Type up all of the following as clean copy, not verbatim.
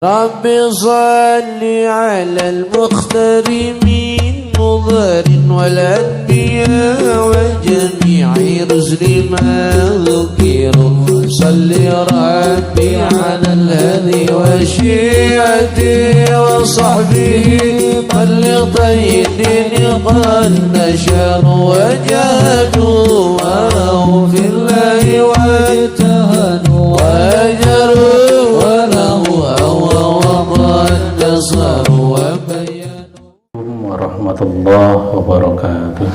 رب صل على المختار من مضر والأنبياء وجميع رسل ما ذكروا. صل ربي على الهدي وشيعته وصحبه لطي الدين قد نشروا وجاهدوا معه في الله واجتهدوا وأجروا وله هوى وقد نصروا وبينوا. Warahmatullahi wabarakatuh.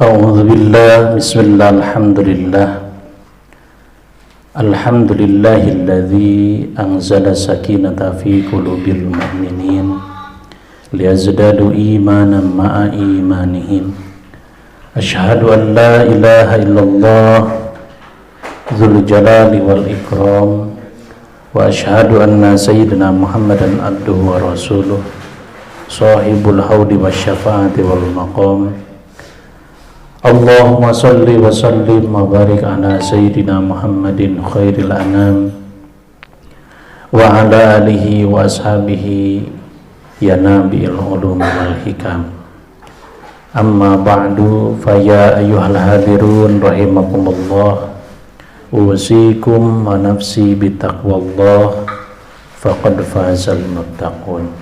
A'udzu billah, bismillah, alhamdulillah. Alhamdulillahilladzi anzala sakinata fi qulubil mu'minin liyazdadu imanan ma'a imanihim. Asyhadu an la ilaha illallah dzul jalali wal ikram wa asyhadu anna sayyidina Muhammadan abduhu wa rasuluh sahibul haudi wasyafaati wal maqam. Allahumma salli wa sallim wa barik ala sayyidina Muhammadin khairil anam wa ala alihi wa ashabihi ya nabi'il ulum wal hikam. Amma ba'du, fa ya ayyuhal hadirun rahimakumullah, usikum wa nafsi bitaqwallah faqad fazal muttaqun.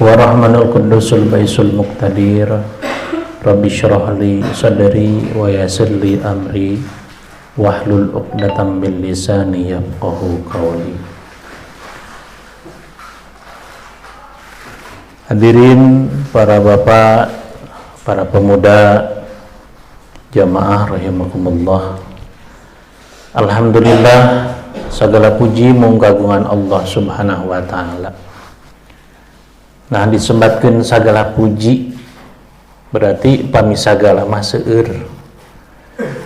Wa rahmanul qudusul baisul muqtadir. Rabbi syrah li sadri wa yassir li amri wahlul 'uqdatam min lisani yafqahu qawli. Hadirin para bapak, para pemuda, jamaah rahimakumullah. Alhamdulillah, segala puji mung kagungan Allah Subhanahu wa taala. Nah, disebatkeun sagala puji berarti pami sagala mah seueur.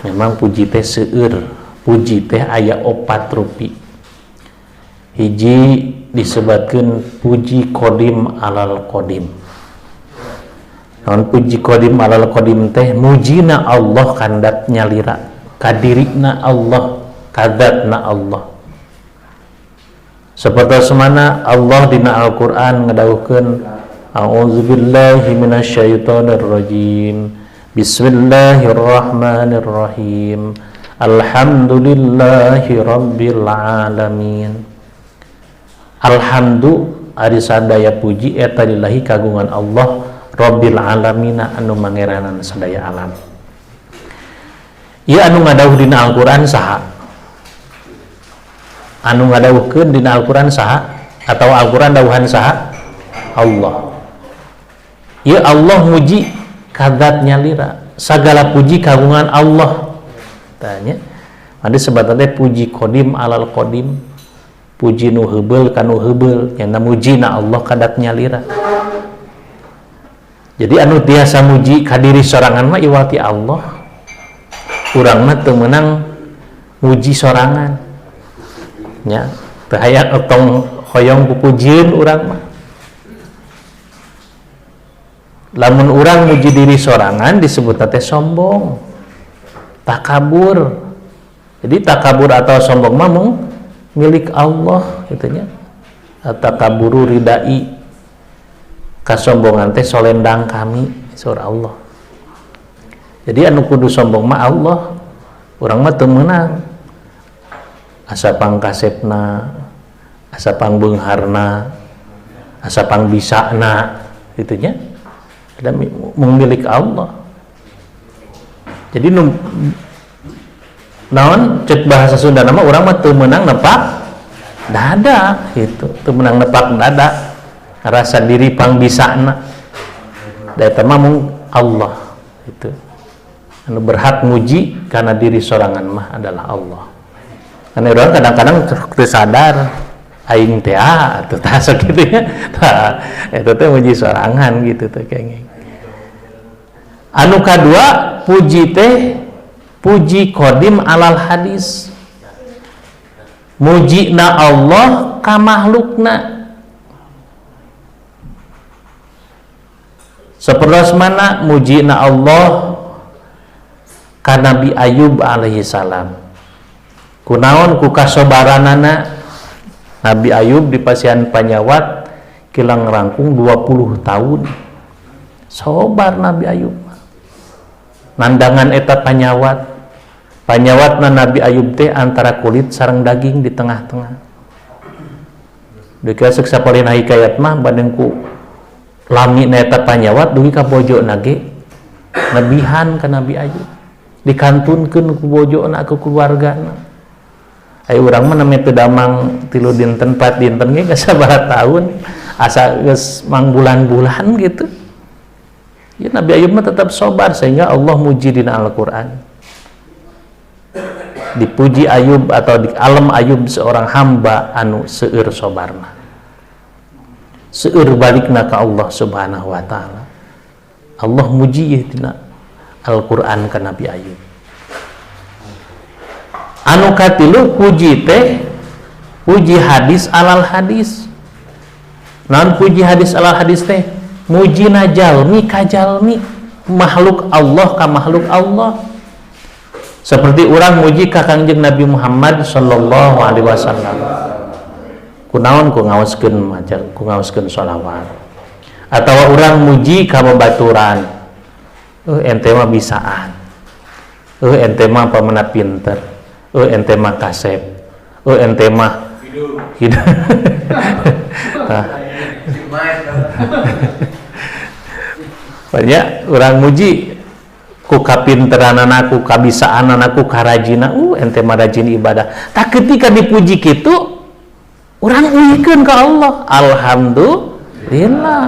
Memang puji teh seueur, puji teh aya opat rupi. Hiji disebatkeun puji kodim alal kodim. Naon puji kodim alal kodim teh? Mujina Allah kandat nyalira, kadirina Allah, kadatna Allah. Seperti semana Allah dina Al-Qur'an ngadawuhkeun, A'udzubillahi minasyaitonir rajim. Bismillahirrahmanirrahim. Alhamdulillahi rabbil alamin. Alhamdu ari sadaya puji eta lillahi kagungan Allah rabbil alamina anu mangeranan sadaya alam. Ieu anu ngadawuh dina Al-Qur'an saha? Anu ngadawuhkeun dina Al-Qur'an saha? Atau Al-Qur'an dawuhan saha? Allah. Ya Allah muji kadat nyalira, sagala puji kagungan Allah. Tanya, ada sebatnya puji kodim alal kodim, puji nu heubeul ka nu heubeul, nya mujina Allah kadat nyalira. Jadi anu tiasa muji ka diri sorangan mah iwati Allah. Urang mah teu meunang muji sorangan. Nya, teu hayang otong hoyong pupujieun urang mah. Lamun urang muji diri sorangan disebut teh sombong, takabur. Jadi takabur atau sombong mah mung milik Allah gitu nya. Takaburu ridai, kasombongan teh solendang kami surah Allah. Jadi anu kudu sombong mah Allah, urang mah teu meunang. Asa pangkasepna, asa pangbeungharna, asa pangbisana gitu nya. Ada milik Allah. Jadi naon cek bahasa Sunda nama urang mah teu meunang nepak dada gitu, teu meunang nepak dada, ngarasa diri pangbisana. Da eta mah mung Allah gitu. Anu berhak muji karena diri sorangan mah adalah Allah. Karena orang kadang-kadang teu sadar aing teh atuh tah sok kitu nya. Tah eta teh muji sorangan gitu teh kenging. Anu kadua puji teh puji kodim alal hadis. Mujina Allah ka makhlukna. Sapertos mana mujina Allah Ka Nabi Ayub alaihi salam. Kunaon? Ku kasobaranana. Nabi Ayub dipasihan panyawat kirang langkung 20 tahun. Sobar Nabi Ayub nandangan eta panyawat. Panyawatna Nabi Ayub teh antara kulit sareng daging di tengah-tengah. Dikira cek sapalihna hikayat mah, bandeng ku lami na eta panyawat dugi ka bojona ge nebihan ka Nabi Ayub, dikantunkeun ku bojona, ku keluargana. Ayo, urang mah namanya teu damang 3 dinten, 4 dinten ge, geus sabaraha tahun, asa geus mangbulan-bulan gitu ya. Nabi Ayub mah tetap sobar sehingga Allah muji dina Al-Qur'an. Dipuji Ayub atau di alam Ayub seorang hamba anu seueur sobarna, seueur balikna ka Allah Subhanahu wa taala. Allah muji ye dina Al-Qur'an ka Nabi Ayub. Anu katilu, puji teh puji hadis alal hadis. Naon puji hadis alal hadis teh? Mujina jalmi ka jalmi, makhluk Allah ka makhluk Allah, seperti orang muji ka Kangjeng Nabi Muhammad sallallahu alaihi wasallam. Kunaon? Ku ngaoskeun maca, ku ngaoskeun sholawat. Atau orang muji ka babaturan, "Ente mah bisaan, ente mah pamana pinter, ente mah kasep, ente mah hidup." Nah, banyak orang muji ku kapinteranana, ku kabisaanana, ku karajina, "Ente mah rajin ibadah." Tak ketika dipuji kitu, urang uihkeun ka Allah, alhamdulillah.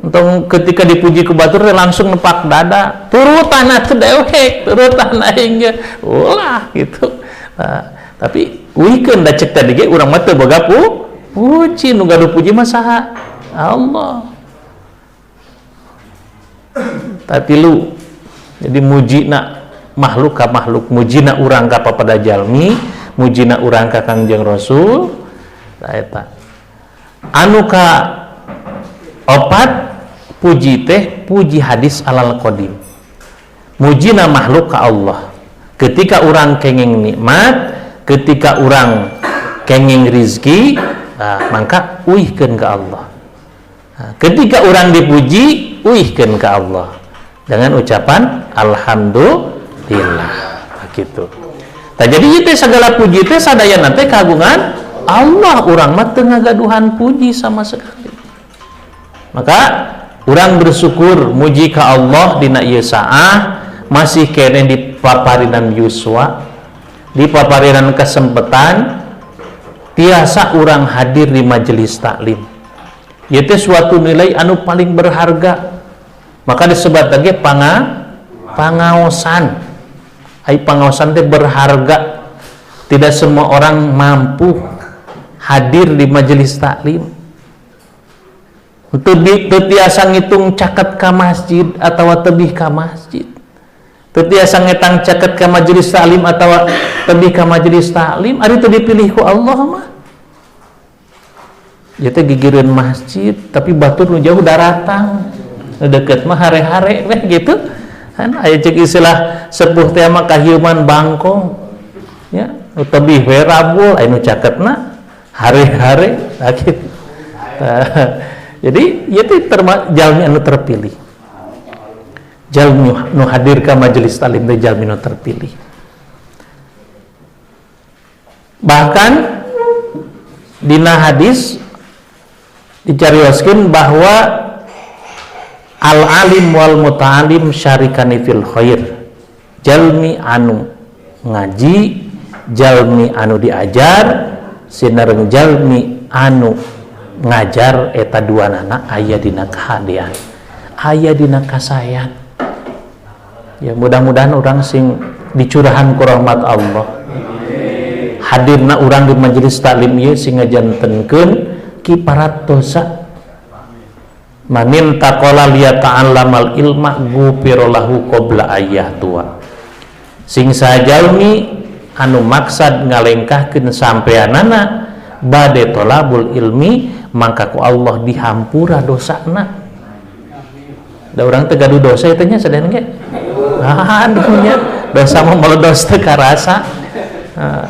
Entong ketika dipuji ku batur langsung nepak dada, "Turutan atuh dewek, turutan aing ge." Ulah gitu. Nah, tapi uihkeun da cek tadi ge urang mah teu boga puji, nu gaduh puji mah saha? Allah. Tapi lu jadi mujina makhluk ka makhluk, mujina urang ka papada jalmi, mujina urang ka Kangjeng Rasul. Nah, eta. Anu ka opat, puji teh puji hadis alal qadim, mujina makhluk ka Allah. Ketika orang kenging nikmat, ketika orang kenging rizki, nah, maka uihkeun ke Allah. Nah, ketika orang dipuji, uihkeun ke Allah dengan ucapan alhamdulillah. Nah, gitu. Nah, jadi itu segala puji teh sadayana teh kagungan Allah. Urang mah teu ngagaduhan puji sama sekali. Maka urang bersyukur, muji ka Allah dina ieu saah masih keneh dipaparinan yuswa, dipaparinan kesempatan tiasa urang hadir di majelis taklim. Ieu teh suatu nilai anu paling berharga. Maka disebut lagi pangaosan. Ai pangaosan teh berharga. Tidak semua orang mampu hadir di majelis taklim. Teu tiasa ngitung caket ka masjid atau tebih ka masjid. Teu tiasa ngetang caket ka majelis taklim atau tebih ka majelis taklim, ari teu dipilih ku Allah mah. Ya teh gigireun masjid, tapi batur nu jauh daratang. Nu deket mah hare-hare weh gitu. Kan aya cek istilah sepuh teh mah kahiuman bangkong. Ya, nu tebih we rabul, aya nu caketna hare-hare. Nah, gitu. Nah, jadi ieu teh jalmi anu terpilih. Jalmi nu hadir ka majelis taklim teh jalmi nu terpilih. Bahkan dina hadis dicarioskeun bahwa al alim wal muta'alim syarikani fil khair. Jalmi anu ngaji, jalmi anu diajar, sinareng jalmi anu ngajar, eta dua nana aya dina kahadean, aya dina kasayan. Ya, mudah-mudahan orang sing dicurahan ku rahmat Allah. Hadirna urang di majelis taklim ieu sing ngajantenkeun kiparat dosa. Manintaqala liyata'allamal ilma ghufira lahu qabla ayyahtuwa. Sing sajalmi anu maksad ngalengkahkeun sampeanana bade tolabul ilmi, mangka ku Allah dihampura dosana. Da urang teh gaduh dosa eta nya sadayana ge. Aduh nya. Dosa mah meledos teu karasa. Nah,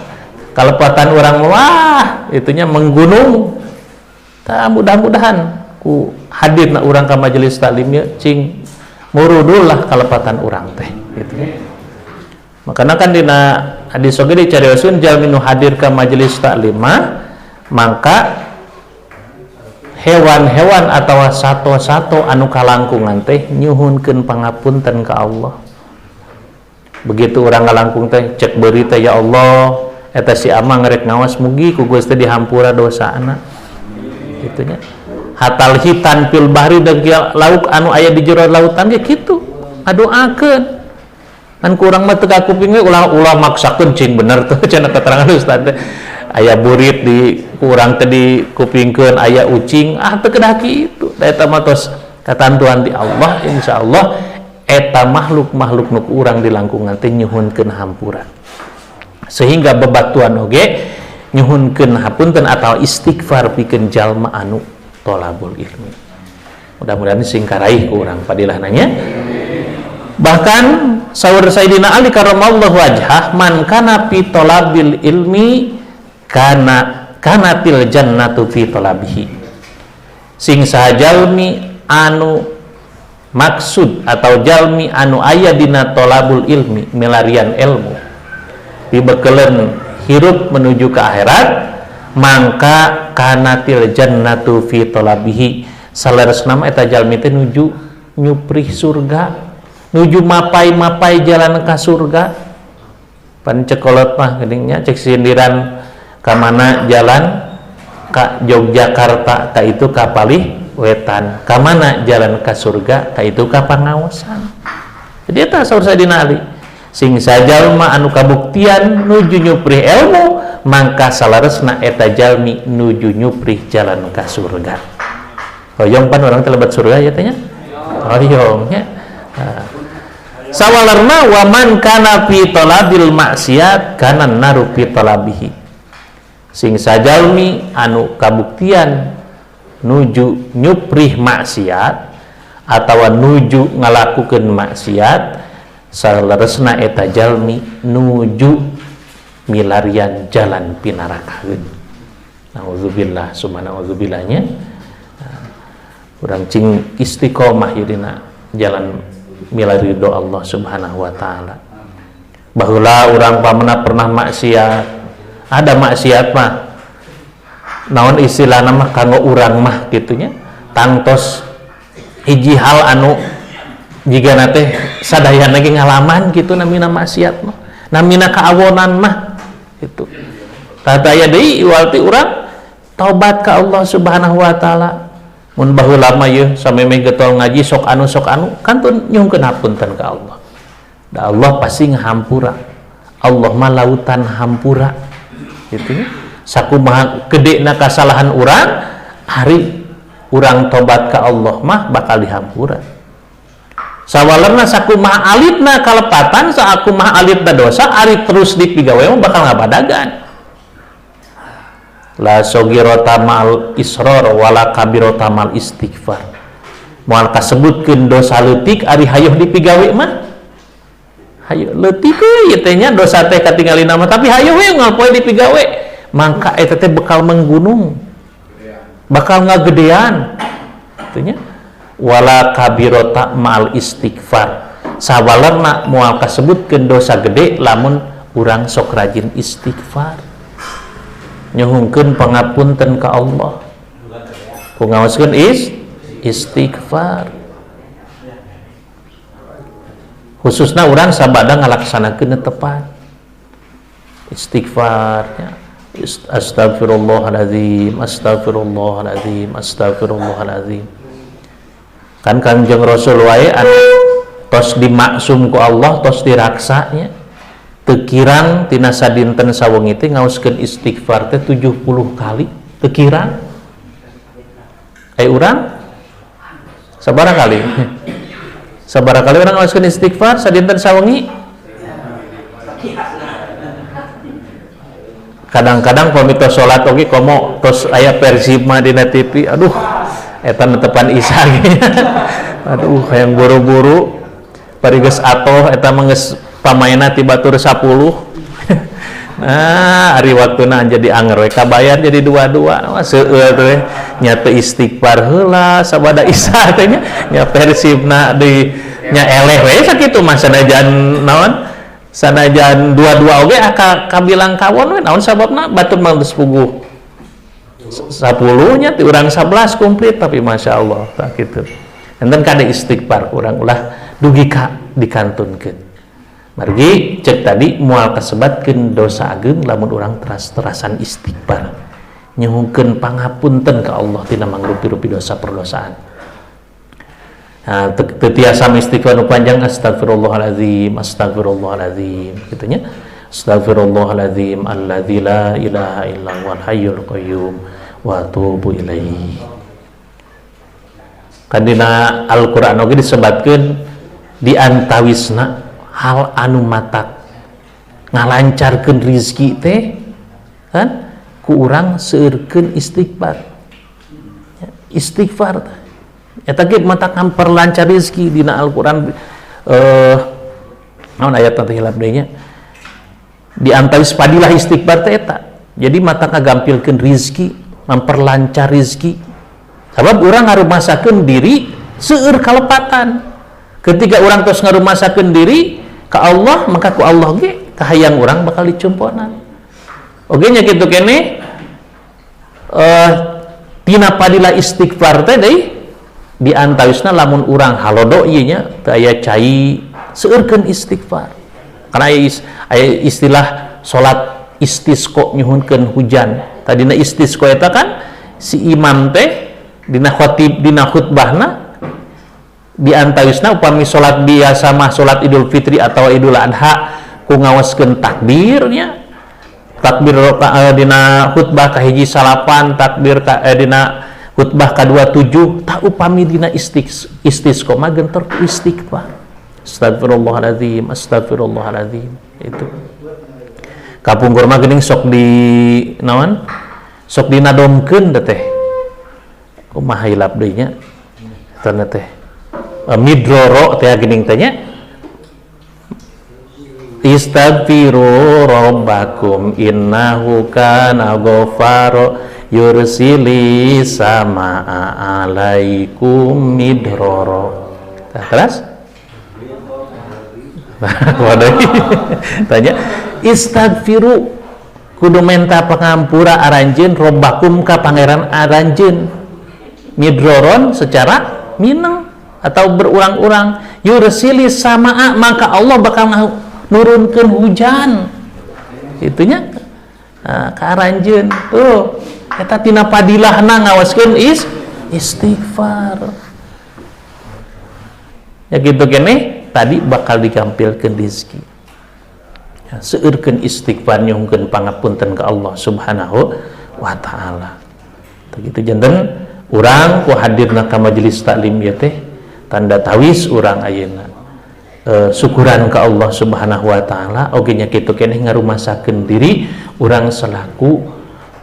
kalepatan urang wah itunya menggunung. Tah, mudah-mudahan ku hadirna urang ka majelis taklim nya cing murudul lah kalepatan urang teh gitu ya. Makanya kan dina hadis oge dicarioskeun jalmi nu hadir ka majelis taklim mah mangka hewan-hewan atau sato-sato anu kalangkungan teh nyuhunkeun pangapunten ka Allah. Begitu urang ngalangkung teh cek beuri teh, ya Allah, eta si amang rek ngawas, mugi ku Gusti dihampura dosana kitu nya. Hatal hitan fil bahri, dan lauk anu aya di jero lautan ge kitu ngadoakeun. Kan kurang mah teu kakuping we, ulah ulah maksakeun cing bener tuh cenah keterangan ustaz teh. Aya burit di kurang teh dikupingkeun, aya ucing, ah teu kedah kitu. Da eta mah tos katantuan di Allah, insyaallah eta makhluk-makhluk nu urang di langkungan teh nyuhunkeun hampura. Sehingga bebatuan oge nyuhunkeun hapunten atau istighfar pikeun jalma anu tolabul ilmi. Mudah-mudahan sing karaih ku urang fadilahna nya. Bahkan saur Sayyidina Ali karramallahu wajhah, man kana fi tolabil ilmi kana kanatil jannatu fi tolabihi. Sing saha jalmi anu maksud atau jalmi anu aya dina tolabul ilmi, milarian ilmu, dibekelen hirup menuju ke akhirat, mangka kanatil jannatu fi tolabihi, saleresna mah eta jalmi teh nuju nyuprih surga, nuju mapai-mapai jalan ka surga. Pan cekolot mah geuning nya, cek sindiran ka mana jalan ka Yogyakarta ka itu ka palih wetan, ka mana jalan ka surga ka itu ka pangaosan. Jadi eta saur Sayyidina Ali, sing sajalma anu kabuktian nuju nyuprih ilmu mangka salaresna eta jalmi nuju nyuprih jalan ka surga. Hoyong pan urang teh lebet surga ya teh nya? Hoyong nya. Nah. Sawalerna wa man kana fi talabil maksiat kana naru fi talabihi. Sing sajalmi anu kabuktian nuju nyuprih maksiat atawa nuju ngalakukeun maksiat, saleresna eta jalmi nuju milarian jalan pinarakaeun. Nauzubillah summa nauzubillahnya. Urang cing istiqomah dina jalan milari ridho Allah Subhanahu wa taala. Baheula urang pamana pernah maksiat, ada maksiat mah naon istilahna mah kanggo urang mah gitunya, tangtos hiji hal anu jigana teh sadayana ge ngalaman gitu namina maksiat mah, namina kaawonan mah gitu. Tah aya deui iwal ti urang taubat ka Allah Subhanahu wa taala. Mun baheula mah yeuh samemeh getol ngaji sok anu sok anu kantun nyungkeun hapunten ka Allah. Da Allah pasti ngahampura. Allah mah lautan hampura. Gitu nya. Sakumaha gedena kasalahan urang, hari urang tobat ka Allah mah bakal dihampura. Sawalerna sakumaha alitna kalepatan, sakumaha alitna dosa, ari terus dipigawe mah bakal ngabadagan. La sogirota ma'al isror wala kabirota ma'al istighfar. Moal kasebutkeun dosa leutik ari hayuh dipigawe mah. Hayu leutik we ieu teh nya dosa teh katingalina mah, tapi hayu we unggal poe dipigawe. Mangka eta teh bekal menggunung. Bakal ngagedean. Kitu nya. Wala kabirota ma'al istighfar. Sawalerna moal kasebutkeun dosa gede lamun urang sok rajin istighfar. Nyuhunkeun pangapunten ka Allah. Ku ngaoskeun istighfar. Khususna urang sabada ngalaksanakeun tepat. Istighfarnya. Astagfirullahaladzim, astagfirullahaladzim, astagfirullahaladzim. Kan Kanjeng Rasul wae anu tos dimaksum ku Allah, tos diraksanya. Teu kirang tina sadinten sawengi teh ngaoskeun istighfar teh 70 kali, teu kirang. Ai urang sabaraha kali? Sabaraha kali urang ngaoskeun istighfar sadinten sawengi? Kadang-kadang pami tos salat oge komo tos aya Persib mah dina TV, aduh eta netepan isya ge. Aduh hayang buru-buru bari geus atoh eta mah geus Pamainna ti batur 10. Nah, ari waktuna jadi anger we kabayar jadi dua-dua. Wah, seueur teh nya, teu istighfar heula sabada Isya teh nya, nya Persibna di nya eleh we sakitu mah. Sanajan naon, sanajan dua-dua oge aka kabilang kawon we. Naon sababna? Batur mah geus puguh 10 nya, ti urang 11 komplit. Tapi masya Allah, tak gitu enten kade istighfar urang ulah dugi ka dikantunkeun. Margi cek tadi, moal kasebatkeun dosa ageung lamun urang teras-terasan istighfar, nyuhunkeun pangapunten ka Allah tina mangrupi-rupi dosa perdosaan. Nah, teu tiasa istighfar nu panjang, astagfirullahalazim, astagfirullahalazim kitu nya. Astagfirullahalazim alladzi la ilaha illa huwal hayyul qayyum wa atubu ilaihi. Kan dina Al-Qur'an oge disebatkeun di antawisna hal anu matak ngalancarkeun rizki teh kan ku urang seueurkeun istighfar. Ya, istighfar eta ge matak memperlancar rizki. Dina Al-Qur'an, naon ayat teh, hilap deui nya, di antawis padilah istighfar teh eta jadi matak ngagampilkeun rizki, memperlancar rizki, sabab urang ngarumasakeun diri seueur kalepatan. Ketika urang terus ngarumasakeun diri ke Allah, maka ku Allah ge kahayang urang bakal dicumponan oge nya. Kitu keneh, tina padilah istighfar teh deui di antawisna lamun urang halodo ieu nya, teu aya cai, seueurkeun istighfar, karena aya istilah salat istisqo, nyuhunkeun hujan. Tadina istisqo eta kan si imam teh dina khotib, dina khutbahna, di antawisna upami salat biasa mah, salat Idul Fitri atau Idul Adha, ku ngaoskeun takbirnya, takbir dina khutbah kahiji salapan takbir ka, dina khutbah kadua tujuh. Tak upami dina istisqo mah gentor istighfar, astagfirullahaladzim, astagfirullahaladzim. Itu kapungkur mah geuning sok di naon, sok dinadomkeun teh, kumaha, hilap deui nya eta teh, midroro teh geuning teh nya, istaghfiru rabbakum innahu kana ghaffara yursili samaa alaikum midroro. Nah, terus waduh, tanya istaghfiru, kudu menta pangampura aranjeun, robbakum ka pangeran aranjeun, midroron secara mineng atau berulang-ulang, yursili samaa, maka Allah bakal nurunkeun hujan itunya, nah, ka aranjeun tuh. Eta tina padilahna ngaoskeun istighfar ya. Gitu keneh tadi bakal digampilkeun rezeki ya, seueurkeun istighfar, nyuhunkeun pangapunten ke Allah Subhanahu wa taala. Begitu janten urang ku hadirna ka majelis taklim ieu teh tanda tawis urang ayeuna syukuran ke Allah Subhanahu wa taala. Oge nya kitu keneh ngarumasakeun diri urang selaku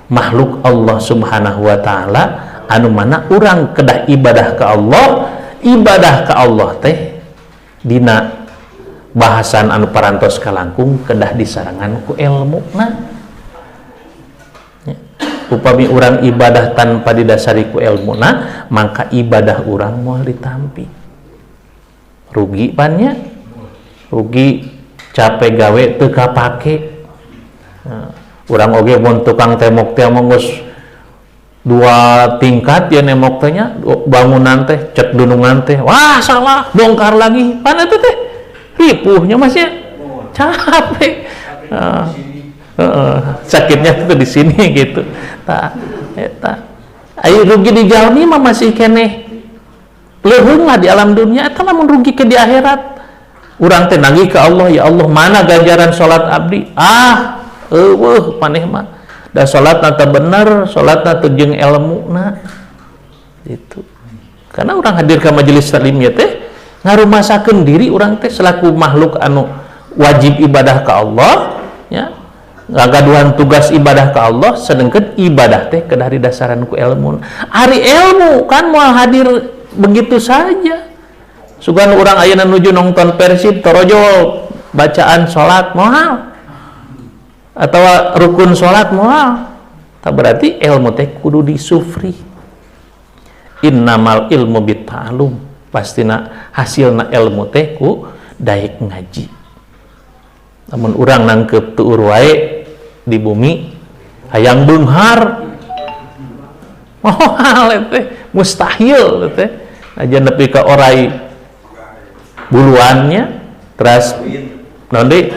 makhluk Allah Subhanahu wa taala, anu mana urang kedah ibadah ke Allah. Ibadah ke Allah teh dina bahasan anu parantos kalangkung kedah disarengan ku ilmu. Nah ya, upami urang ibadah tanpa didasari ku ilmu, nah maka ibadah urang moal ditampi, rugi pan nya, rugi capek gawe teu kapake. Nah, urang oge mun tukang tembok teh geus dua tingkat ya nembok teh nya, bangunan teh, cek dunungan teh, wah salah, bongkar lagi. Pan eta teh ripuhnya masih capek, sakitnya tuh di sini gitu. Tah eta ayo rugi di jalmi mah masih keneh leuheung lah di alam dunia. Eta lamun rugi ke di akhirat, urang teh nagih ke Allah, ya Allah, mana ganjaran salat abdi? Ah, eueuh, maneh mah da salat teu bener, salat teu jeung ilmuna itu. Karena urang hadir ke majelis taklim ya teh ngarumasakeun diri urang teh selaku makhluk anu wajib ibadah ke Allah ya, ngagaduhan tugas ibadah ke Allah, sedangkan ibadah teh kedah didasaran ku ilmu. Ari ilmu kan moal hadir begitu saja. Sugan urang ayeuna nuju nonton Persib torojol. bacaan salat moal atau rukun salat moal. Tak berarti ilmu teh kudu disufri. Innamal ilmu bitta'alum, pastina hasilna ilmu teh ku daek ngaji. Namun urang nangkep tuur wae di bumi hayang beunghar moal teh mustahil teh. Aja nepi ka orai buluannya terus nanti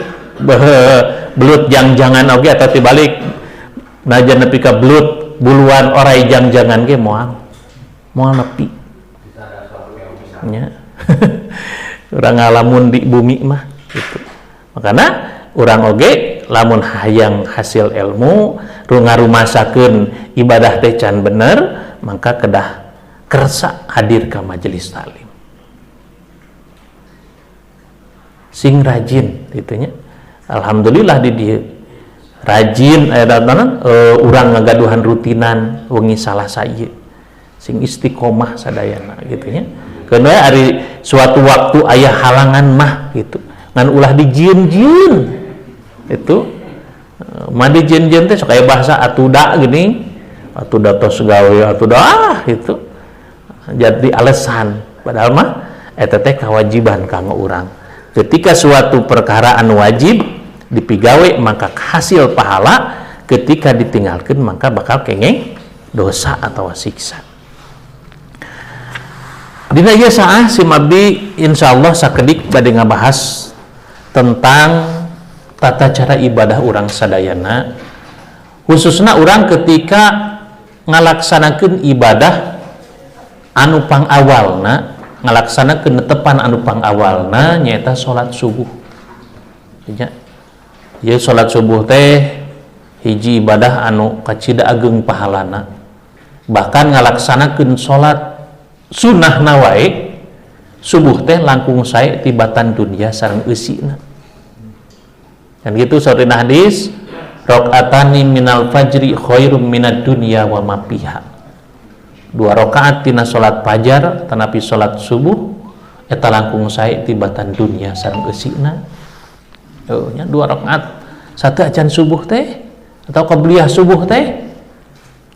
belut jang-jangan oge atau tibalik najan nepi ka belut buluan orai jang-jangan ge moal moal nepi nya. Urang ngalamun di bumi mah gitu. Makana urang oge lamun hayang hasil ilmu ngarumasakeun ibadah teh can bener maka kedah kersa hadir ka majelis taklim. Sing rajin gitu nya. Alhamdulillah di dieu rajin aya datanan urang ngagaduhan rutinan wengi Salasa ieu sing istiqomah sadayana gitu nya. Keun we ari suatu waktu aya halangan mah gitu ngan ulah dijieun-jieun itu mah dijieun-jieun teh sok aya bahasa atuda gini atuda tos gawe atuda ah gitu jadi alasan padahal mah eta teh kewajiban kanggo urang. Ketika suatu perkara anu wajib dipigawe maka hasil pahala, ketika ditinggalkan maka bakal kengeng dosa atau siksa. Dina ieu saah si abdi insyaallah sakedik bade ngabahas tentang tata cara ibadah urang sadayana, khususna urang ketika ngalaksanakeun ibadah anu pangawalna, ngalaksanakeun netepan anu pangawalna nyaeta salat subuh. Nya ieu salat subuh teh hiji ibadah anu kacida ageng pahalana. Bahkan ngalaksanakeun salat sunahna wae subuh teh langkung sae tibatan dunia sareng eusina. Kan gitu saurina hadis rakaatani minal fajri khairum minad dunya wa ma fiha. Dua rakaat tina salat fajar tanapi salat subuh eta langkung sae tibatan dunia sareng eusina. Oh, nya dua rakaat satu acan subuh teh atau qabliyah subuh teh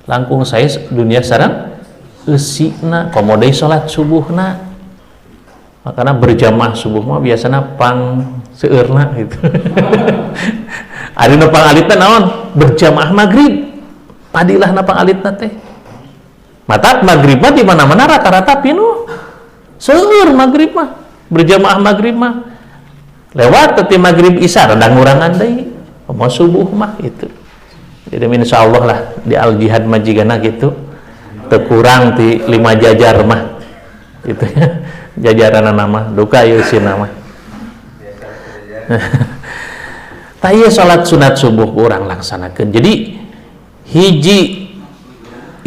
langkung sae dunia sareng eusina komo deui salat subuhna. Makana berjamaah subuh mah biasana pang seueurna gitu. Ari nu pangalitna naon? Berjamaah maghrib. Padilahna pangalitna teh. Mata maghrib mah di mana-mana rata-rata pinuh. Seueur maghrib mah, berjamaah maghrib mah. Lewat teh maghrib isya rada ngurangan deui. Komo subuh mah gitu. Jadi insyaallah lah di Al Jihad majigana gitu. Teu kurang ti 5 jajar mah. Gitu ya. Jajaranna mah duka ieu sina mah. Tah ieu salat sunat subuh urang laksanakeun. Jadi hiji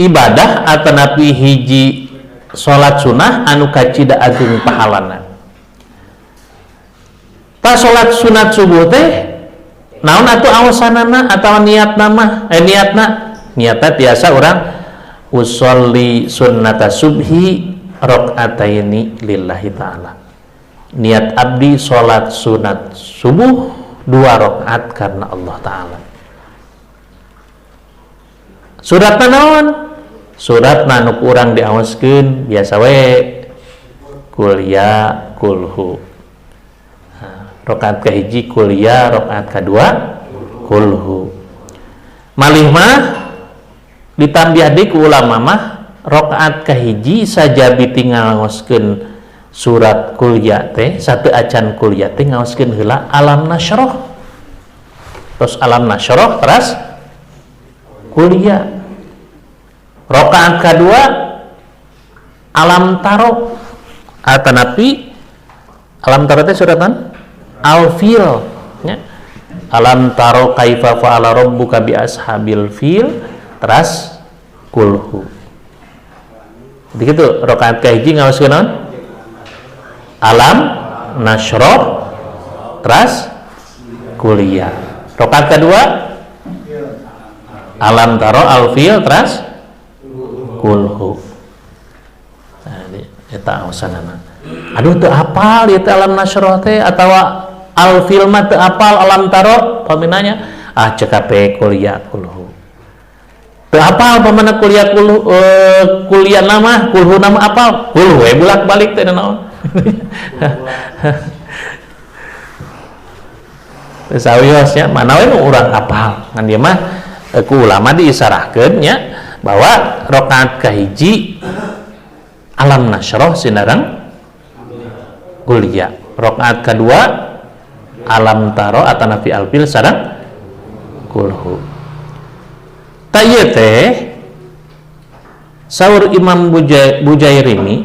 ibadah atanapi hiji salat sunah anu kacida agung pahalana. Ta salat sunat subuh teh naon atuh awasanana atawa niatna mah niatna niatna tiasa urang usolli sunnata subhi rakaataini lillahi ta'ala. Niat abdi salat sunat subuh 2 rakaat karena Allah ta'ala. Suratna naon? Suratna nu kurang diawaskeun biasa we kuliah kulhu. Nah, rakaat kahiji kuliah, rakaat kadua kulhu. Malih mah ditambah deui ku ulama mah rakaat kahiji sajabi tinggal ngoskeun surat kuliah teh satu acan kuliah teh ngaoskeun heula alam nasyrah. Terus alam nasyrah terus kuliah. Rakaat kedua alam taro atanapi alam taro teh suratan al-fil nya. Alam taro kaifa fa'ala rabbuka bi ashabil fil terus kulhu. Jadi gitu rakaat kahiji ngaoskeun naon? Alam nasyrah terus kuliah. Rakaat kedua alam taro al-fil terus kulhu. Nah, eta awasanana. Aduh teu apal ieu teh alam nasyrah teh atawa Al-fil mah teu apal alam taro paminanya ah cekap kuliah kulhu. Teu apal pamana kuliah kulhu, kuliah nama kulhu nama apal kulhu we bulak-balik teh naon. Sawios nya mana we nu urang apal ngan dia mah ku ulama diisarahkeun nya bahwa rakaat kahiji alam nasroh sinareng kuliah, rakaat kedua alam taro atanafi alfil sareng kulhu. Ta ieu teh saur Imam Bujairimi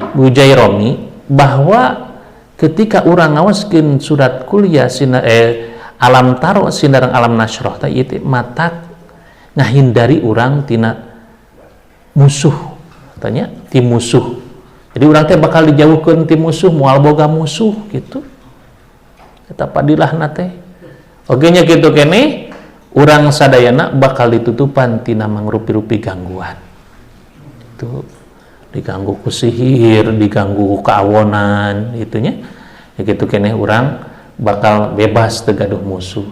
bahwa ketika urang ngawaskeun surat kuliah alam taro sinareng alam nasroh teh ieu teh matak ngahindari urang tina musuh, tanya ti musuh. Jadi urang teh bakal dijauhkeun ti musuh, moal boga musuh gitu. Eta padilahna teh. Oge nya kitu keneh urang sadayana bakal ditutupan tina mangrupi-rupi gangguan. Itu diganggu ku sihir, diganggu ku kawonan gitu nya. Ya kitu keneh urang bakal bebas teu gaduh musuh.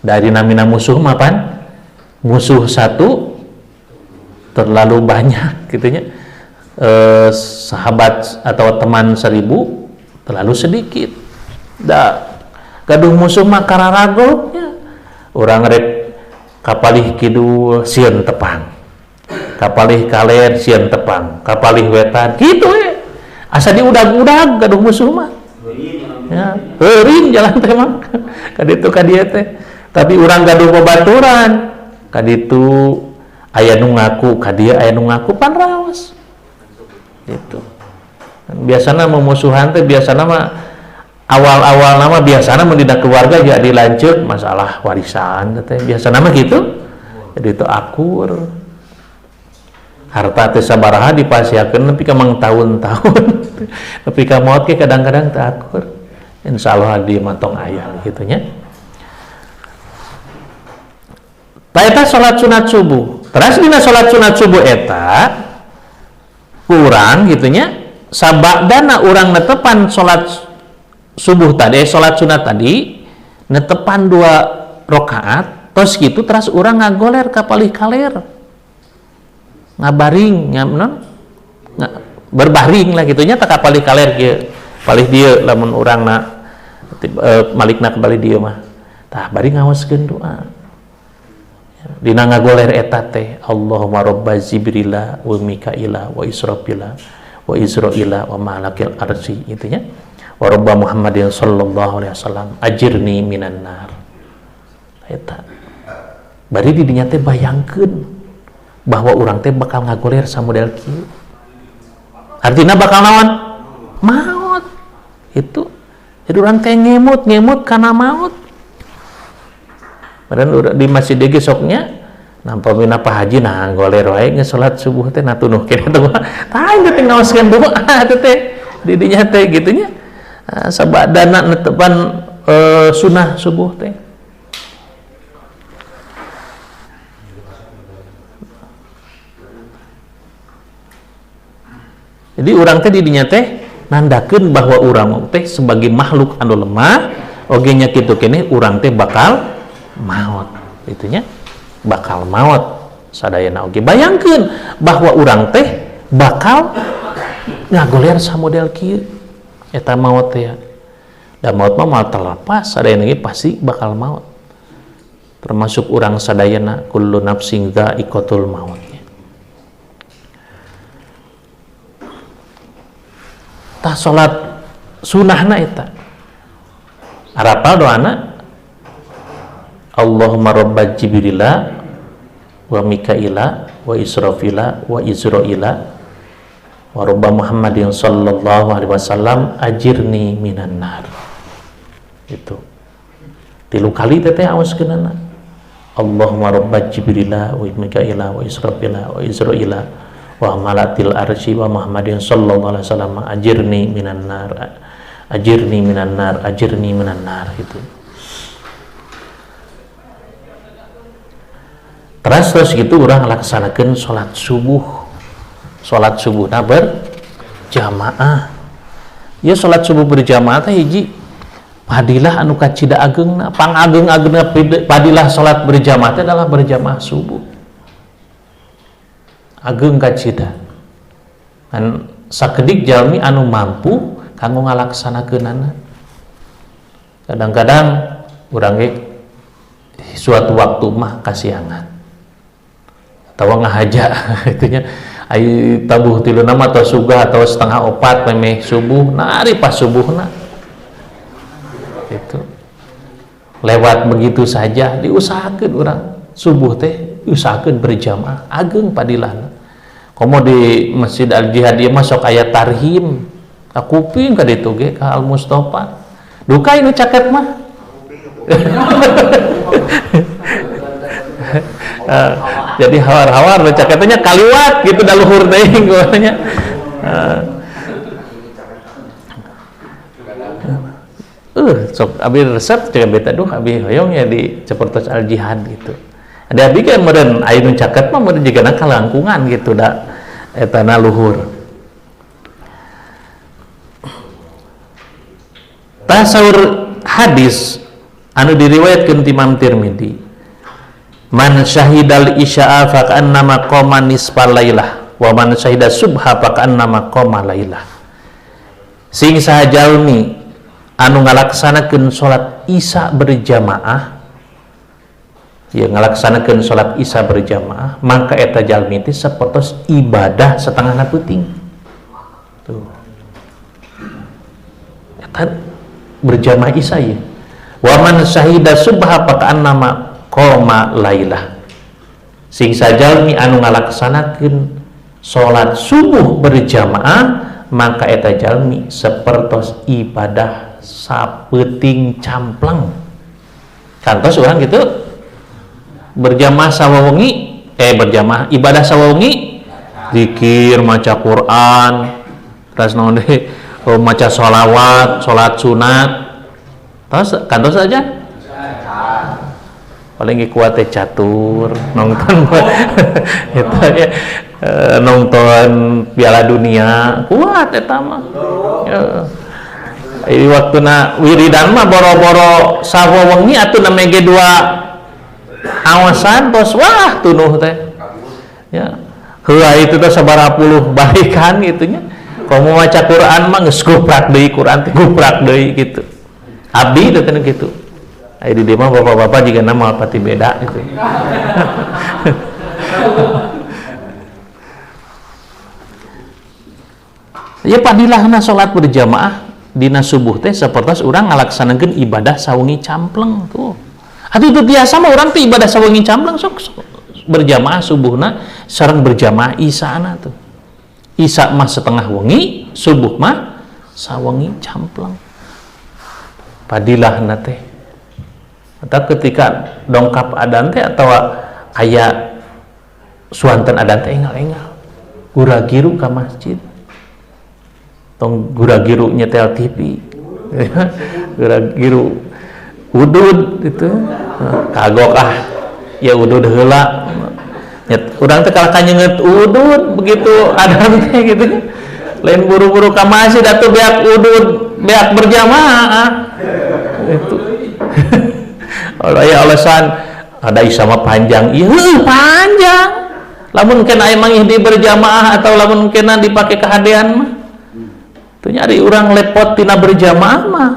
Dari namina musuh mah pan musuh satu terlalu banyak gitu nya. Sahabat atau teman 1000 terlalu sedikit. Da gaduh musuh mah kararago nya. Urang rek kapalih kidul sieun tepang, kapalih kaler sieun tepang, kapalih wetan kitu we. Asa diudag-udag gaduh musuh mah. Ya, heuring jalan teh mah. Ka ditu ka dieu teh. Tapi urang gaduh babaturan, ka ditu aya nu ngaku, ka dieu aya nu ngaku pan raos. Gitu. Biasana memusuhan teh biasana mah awal-awal nama biasana mun dina keluarga jadi lanjut masalah warisan teh biasana mah gitu. Jadi itu akur. Harta teh sabaraha dipasiakeun nepi ka mang tahun-tahun. Nepi ka maot ge kadang-kadang teu akur. Insyaallah di mah tong aya kitu nya. Ta eta salat sunat subuh. Terus dina salat sunat subuh eta kurang gitu nya, sabadana urang netepan salat subuh tadi, salat sunat tadi netepan 2 rakaat tos gitu terus urang ngagoler ka palih kaler ngabaring non berbaring lah gitunya tak ka palih kaler kieu palih dieu lamun urang na malikna kembali dieu mah tah bari ngaoskeun doa dina ngagoler eta teh Allahumma rabba Jibrila wa Mikaila wa Israfila wa Israila wa malakil arsy gitu nya wa rabba Muhammadin sallallahu alaihi wasallam ajirni minan nar. Eta bari di dinya teh bayangkeun bahwa urang teh bakal ngagoler samodel kieu. Artina bakal naon? Maot. Itu. Jadi urang teh ngemut-ngemut kana maot. Padahal di masjid ge soknya nampa mina Pak Haji nah goler wae geus salat subuh teh nah tunuh kene teh. Tah ieu teh ngaoskeun doa teh di dinya teh kitu nya. Sabadana netepan sunah subuh teh. Jadi urang teh di dinya teh nandakeun bahwa urang teh sebagai makhluk anu lemah oge nya kitu keneh urang teh bakal maot itunya bakal maot sadayana oge bayangkeun bahwa urang teh bakal ngagoler samodel kieu eta maot teh ya. Da maot mah moal terlepas sadayana ge pasti bakal maot termasuk urang sadayana kullu nafsin dha'iqatul maut. Tah salat sunahna eta arapal doana Allahumma rabba Jibrila wa Mikaila wa Israfila wa Izraila wa rabba Muhammadin sallallahu alaihi wasallam ajirni minan nar. Itu 3 kali teteh awaskeunana Allahumma rabba Jibrila wa Mikaila wa Israfila wa Izraila wa malatil arsy wa Muhammadin sallallahu alaihi wasallam ajirni minan nar, ajirni minan nar, ajirni minan nar gitu. Terus gitu urang laksanakeun salat subuh. Salat subuhna berjamaah. Ya salat subuh berjamaah teh hiji Fadilah anu kacida ageungna, pangageung-ageungna fadilah salat berjamaah teh adalah berjamaah subuh. Ageung kacida. Kan sakedik jalmi anu mampu kanggo ngalaksanakeunana. Kadang-kadang urang ge suatu waktu mah kasiangan atawa ngahaja itunya ai tabuh tilu nama atau sugah atau setengah opat memeh subuh, nah ari pas subuhna itu lewat begitu saja. Diusahakeun urang subuh teh usahakeun berjamaah, ageung padilahna. Komo di Masjid Al Jihad ieu mah sok aya tarhim ka kuping ka ditu ge ka Al Mustafa duka nu caket mah. Jadi hawar-hawar nu caketnya kaliwat gitu da luhur teuing nya. Sok abi resep jeung beta duh abi hoyong ya di sapertos Al Jihad gitu. Ada abi kan meureun aya nu caket mah meureun jigana kalangkungan gitu da etana luhur. Tasawur hadis anu diriwayatkeun ti Imam Tirmidzi, man syahidal isya'a faqannama qama nisfal lailah wa man syahida subha faqannama qama lailah. Sing saha jalmi anu ngalaksanakeun salat isya berjamaah, ya ngalaksanakeun salat isya berjamaah, maka eta jalmi teh sapertos ibadah setengahna peuting. Tuh. Eta berjamaah isya ya. Wa man syahida subha faqannama qama lailah. Sing sajalmi anu ngalaksanakeun salat subuh berjamaah, maka eta jalmi sapertos ibadah sapeuting campleng. Kantos urang gitu berjamaah sawawengi, berjamaah ibadah sawawengi, zikir, maca Quran, terus naon deui, maca sholawat, salat sunat. Terus kantos aja paling kuat teh catur, nonton eta ya, nonton Piala Dunia kuat eta mah. Ini waktuna wiridan mah boro-boro sawawengi atuh name ge dua awasan tos wah tunuh teh. Ya. Heula itu teh sabaraha puluh balikan gitu nya. Komo maca Quran mah geus guprak deui Quran teh guprak deui gitu. Abdi teh teh kitu. Aya di dieu mah bapak-bapak jigana moal pati beda gitu. Ya padilahna salat berjamaah dina subuh teh sapertos urang ngalaksanakeun ibadah sawengi campleng tuh. Atuh teu biasa mah urang teh ibadah sawengi campleng sok berjamaah subuhna sareng berjamaah isana tuh. Isya mah setengah wengi, subuh mah sawengi campleng. Padilahna teh. Atau ketika dongkap adan teh atawa aya suanten adan teh engal-engal gura-giru ka masjid. Tong gura-giru nyetel TV. Gura-giru udud itu kagok ah ya udud heula. Urang teh kalah kanyenget udud begitu adan teh gitu. Lain buru-buru ka masjid atuh beak udud beak berjamaah itu. Allah ya alasan ada isya mah panjang. Iya panjang. Lamun kena emang di berjamaah atau lamun kena dipake kehadean mah. Tuh nyari urang lepot tina berjamaah mah.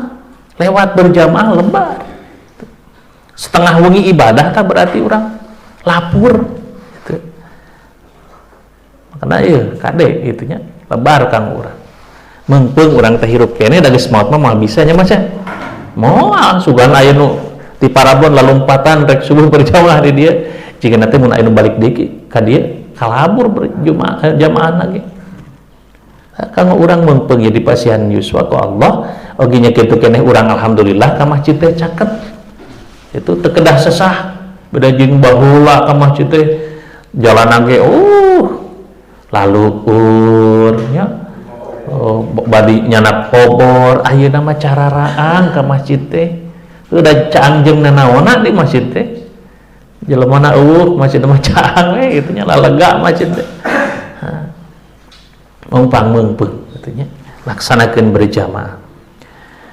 Lewat berjamaah lebar. Setengah wengi ibadah tak berarti urang lapur gitu. Makana ieu kade itunya lebar kang urang. Meungpeung urang teh hirup keneh da geus maot mah moal bisa nya mas ya. Moal sugan aya nu ti parabon lalumpatan rek subuh berjamaah di dieu. Jika nanti mun aya nu balik deui ka dieu kalabur berjamaah jamaah lagi. Kanggo urang meungpeung ye dipasihan yuswa ku Allah, oge nya kitu keneh urang alhamdulillah ka masjid teh caket. Itu teu kedah sesah. Beda jeung baheula ka masjid teh jalanan ge laluur nya. Oh, badi nyanak obor ayeuna mah cararaang ka masjid teh. Udah caang jeung nanaonna di masjid teh. Jelemana eueuh masjid mah caang we kitu nya lalega masjid teh. Mung pangmeungpeung kitu nya laksanakeun berjamaah.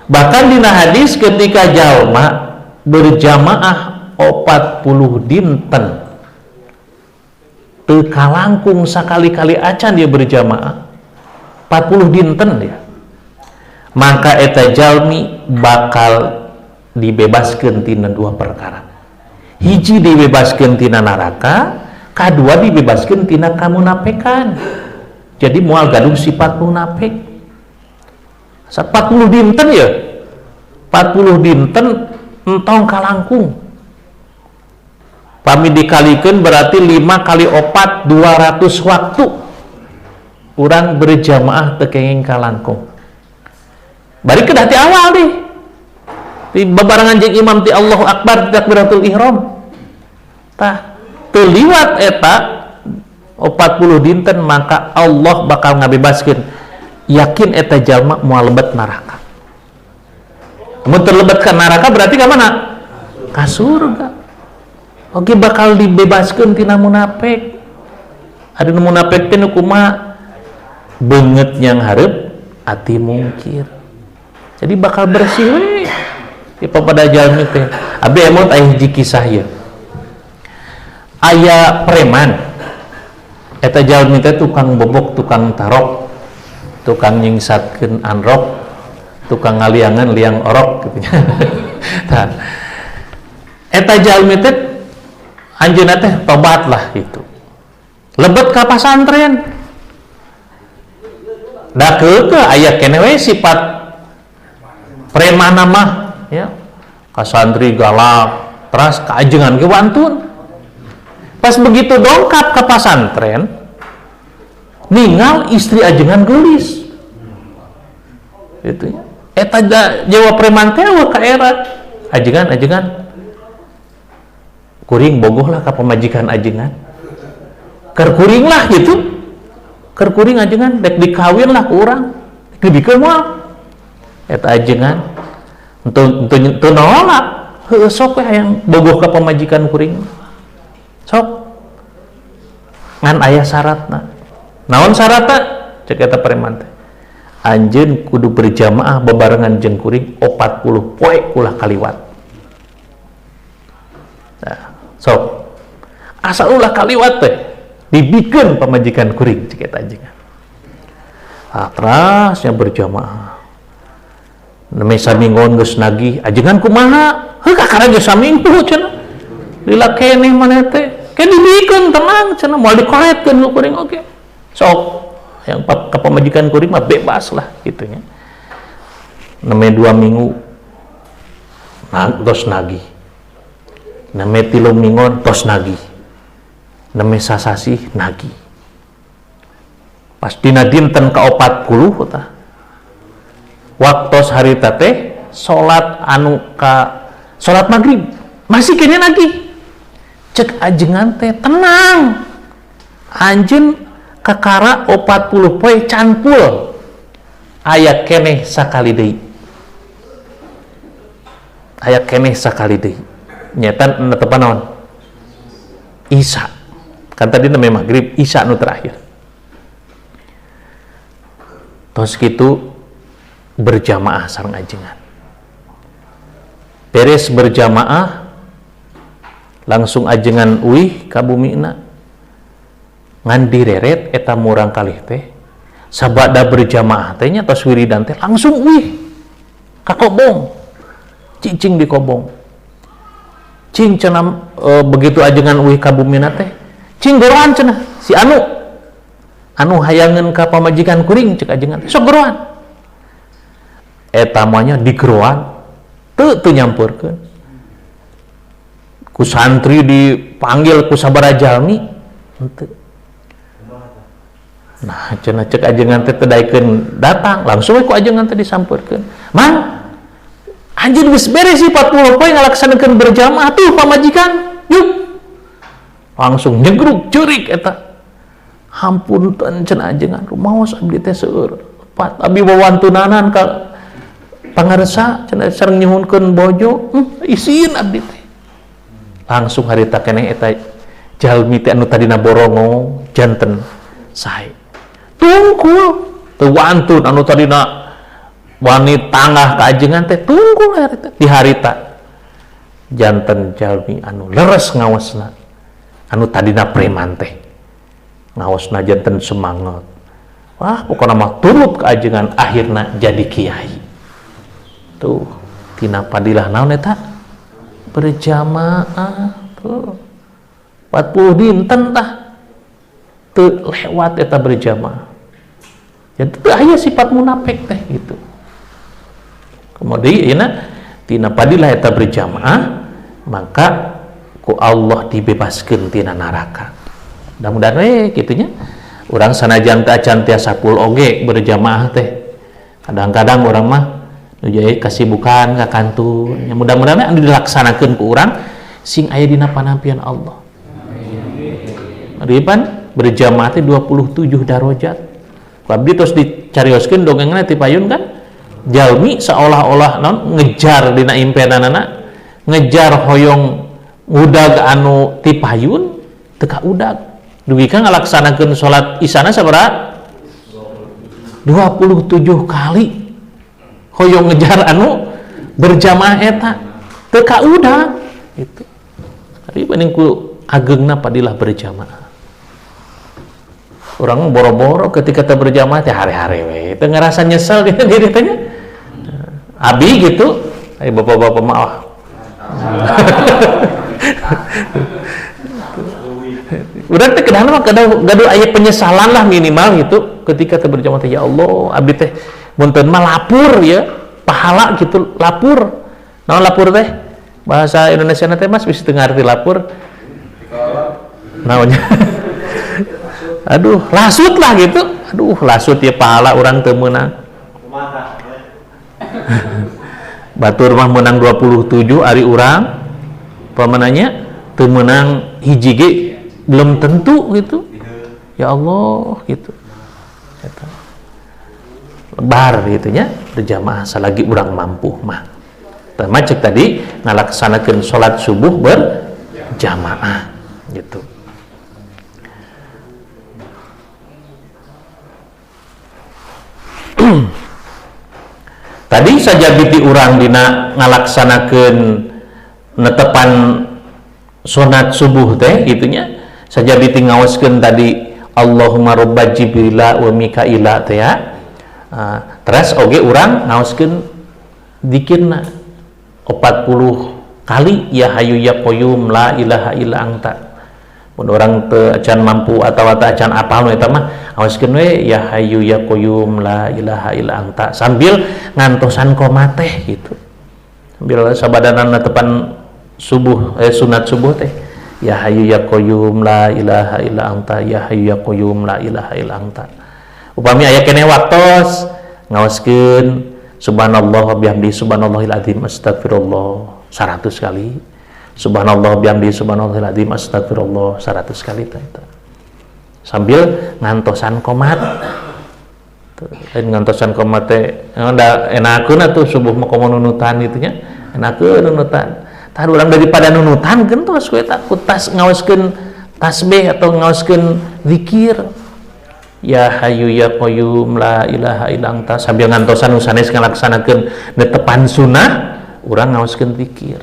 Bahkan dina hadis, ketika jalma berjamaah 40 dinten teu kalangkung sakali-kali acan dia berjamaah, 40 dinten dia, maka eta jalmi bakal dibebaskan tina dua perkara. Hiji, dibebaskan tina neraka. Kedua, dibebaskan tina kamunafikan. Jadi moal gaduh sifat munafik 40 dinten ya. 40 dinten entong kalangkung. Pami dikalikan berarti 5 kali 4, 200 waktu urang berjamaah teu kenging kalangkung. Bari ke ti awal nih, di babarengan jeung imam ti Allahu Akbar, takbiratul ihram. Tah, teu liwat eta 40 dinten, maka Allah bakal ngabebaskeun. Yakin eta jalma moal lebet neraka. Mun teu lebet ke neraka berarti ka mana? Ka surga. Oke, bakal dibebaskan tina munafik. Ada nu munafik teh nu kumaha? Beungeut nyanghareup, ati mungkir. Jadi bakal bersih we di pada jalmi teh. Abi emot aya hiji kisah ieu. Aya preman. Eta jalmi teh tukang bobok, tukang tarok, tukang nyingsatkeun anrok, tukang ngaliangan liang orok gitu. Tah, eta jalmi teh anjeunna teh tobat lah gitu. Lebet ka pasantren. Da keukeuh aya keneh we sifat preman mah ya. Ka santri galak, teras ka ajengan ge wantun. Pas begitu dongkap ke pasantren, ningal istri ajengan gelis. Gitu ya. Eta jawa preman teh ka era ajengan, "Ajengan, kuring bogoh lah ka pamajikan ajengan. Keur kuring lah gitu, keur kuring ajengan, dek dikawin lah ku urang, dek dibikeun moal?" Eta ajengan untuk untuk nolak. "Heueuh, sok we hayang bogoh ka pamajikan kuring, sok, ngan aya syaratna." "Naon syaratna?" cek eta preman teh. "Anjeun kudu berjamaah bebarengan jeung kuring 40 poe ulah kaliwat." Nah, sok, asal ulah kaliwat teh dibikeun pamajikan kuring, cek eta ajengan. Ah, terasnya berjamaah. Nembe saminggon geus nagih, "Ajengan kumaha?" "Heuh, kakara geus saminggu," cenah. "Lila keneh maneh teh. Ke dibikeun, tenang," cenah, "moal dikoretkeun ku kuring oge. Sok yang ka pamajikan kuring mah bebas lah," gitu nya. Nembe 2 minggu nah, tos nagih. Nembe 3 minggon tos nagih. Nembe sasasih nagih. Pas dina dinten ke 40 tah, waktos harita teh salat anu ka salat maghrib, masih keneh nagih. Cek ajengan teh, "Tenang, anjeun kakara 40 poe can full, aya keneh sakali deui, aya keneh sakali deui." Nyaeta netepan naon? Isya. Kan tadi namanya maghrib, Isya nu terakhir. Tos gitu berjamaah sareng ajengan. Beres berjamaah, langsung ajengan uih ka bumina, ngan direret eta murang kalih teh sabada berjamaah teh nya, tos wiridan teh langsung uih ka kobong, cicing di kobong. "Cing," cenah, begitu ajengan uih ka bumina teh, "Cing goroan," cenah, "si anu anu hayangeun ka pamajikan kuring," cek ajengan, "sok goroan." Eta mah nya digeroan teu teu nyampeurkeun. Ku santri dipanggil, ku sabaraha jalmi henteu. Nah, cenah cek ajengan teh teu daekeun datang, langsung we ku ajengan teh disampeurkeun. "Mang, anjeun geus beres sih 40 poe ngalaksanakeun berjamaah, tuh pamajikan yuk." Langsung nyegruk ceurik eta. "Hampunten," cenah, "ajengan, rumaos abdi teh seueur lepat, abdi wawantunanan ka pangarsa," cenah, "sareng nyuhunkeun bojo, isin abdi teh." Langsung harita keneh eta jalmi teh anu tadina borongo janten sae tungkul, teu wantun anu tadina. Wani tangah ka ajengan teh tunggu harita di harita janten jalmi anu leres ngawasna, anu tadina preman teh ngawasna janten semangat. Wah, pokokna mah turut ka ajengan, akhirna jadi kiai. Tuh tina padilah naon eta? Berjamaah tuh 40 dinten tah teu lewat eta berjamaah. Jadi teu aya sifat munafik teh gitu. Kemudian tina padilah eta berjamaah, maka ku Allah dibebaskeun tina neraka. Mudah-mudahan we kitu nya. Urang sanajan teh acan tiasa full oge berjamaah teh. Kadang-kadang urang mah nu jadi kasibukan ka kantun. Ya, mudah-mudahan anu dilaksanakeun ku urang sing aya dina panampian Allah. Ripan berjamaah teh 27 darajat. Ku abdi tos dicarioskeun dongengna ti payun kan? Jalmi seolah-olah non ngejar dina impenanana, ngejar hoyong udag anu ti payun teu ka udag. Dugi ka ngalaksanakeun salat isana sabaraha? 27 kali. Hoyong ngejar anu berjamaah eta teu ka udag gitu. Ari paning ku agengna padilah berjamaah. Urang boro-boro ketika teu berjamaah teh hare-hare we. Teu ngerasa nyesel dina diri teh nya. Abi gitu, ayo bapak-bapak maaf. Urang teh kedahna mah gaduh aya penyesalan lah minimal gitu ketika teu berjamaah teh, ya Allah, abdi teh munten mah lapur ya, pahala gitu, lapur. Naon lapur teh? Bahasa Indonesia teh Mas bisa teu ngarti lapur. Naonnya? Aduh, lasut lah gitu. Aduh, lasut ya pahala urang teu meunang. Batur mah menang 27 ari urang pamananya teu meunang hiji ge belum tentu gitu. Ya Allah gitu. Eta. Lebar gitu nya berjamaah salagi urang mampu mah. Tah mah cek tadi ngalaksanakeun salat subuh berjamaah gitu. Tadi saja biti urang dina ngalaksanakeun netepan sunat subuh teh gitunya, saja biti ngaoskeun tadi Allahumma robba Jibrila wa Mikaila teh ya. Terus oge urang ngaoskeun dikirna 40 kali ya hayu ya qayyum la ilaha illa anta. Mun urang teu acan mampu atawa teu acan apal nu eta mah aoskeun we ya hayyu ya qayyum la ilaha illa anta sambil ngantosan koma teh gitu. Sambil sabadanan tepan subuh sunat subuh teh ya hayyu ya qayyum la ilaha illa anta ya hayyu ya qayyum la ilaha illa anta. Upami aya keneh waktos ngaoskeun subhanallah wa bihamdi subhanallahil azim astagfirullah 100 kali. Subhanallah bihamdi subhanallahil azim astagfirullah 100 kali teh eta. Sambil ngantosan komat. Lain ngantosan komat teh da enakeun atuh subuh mah komo nunutan kitu nya. Enakeun nunutan. Tah urang daripada nunutan gentos we eta ku tas ngaoskeun tasbih atau ngaoskeun zikir. Ya hayyu ya qayyum la ilaha illa anta sambil ngantosan nu sanes ngalaksanakeun netepan sunah urang ngaoskeun zikir.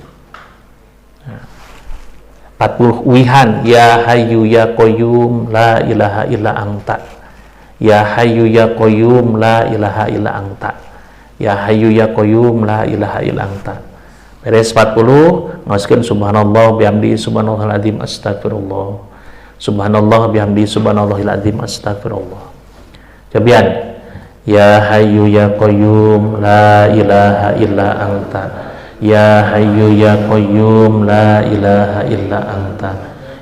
40 wihan ya hayyu ya qayyum la ilaha illa anta ya hayyu ya qayyum la ilaha illa anta ya hayyu ya qayyum la ilaha illa anta. Beres 40 ngaoskeun subhanallah bihamdi subhanallahil azim astagfirullah subhanallah bihamdi subhanallahil azim astagfirullah. Cobian ya hayyu ya qayyum la ilaha illa anta ya hayyu ya qayyum la ilaha illa anta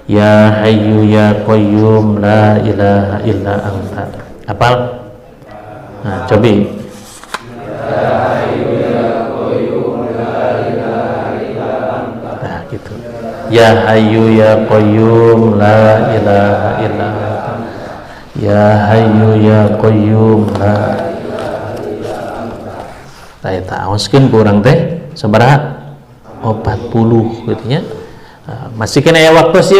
ya hayyu ya qayyum la ilaha illa anta. Apal? Nah, cobi. Ya hayyu ya qayyum la ilaha illa anta. Nah, gitu. Ya hayyu ya qayyum la ilaha illa anta. Ya hayyu ya qayyum la ilaha illa anta. Tah eta aoskeun ku urang teh sabaraha? 40 gitu nya. Masih kena aya waktu sih.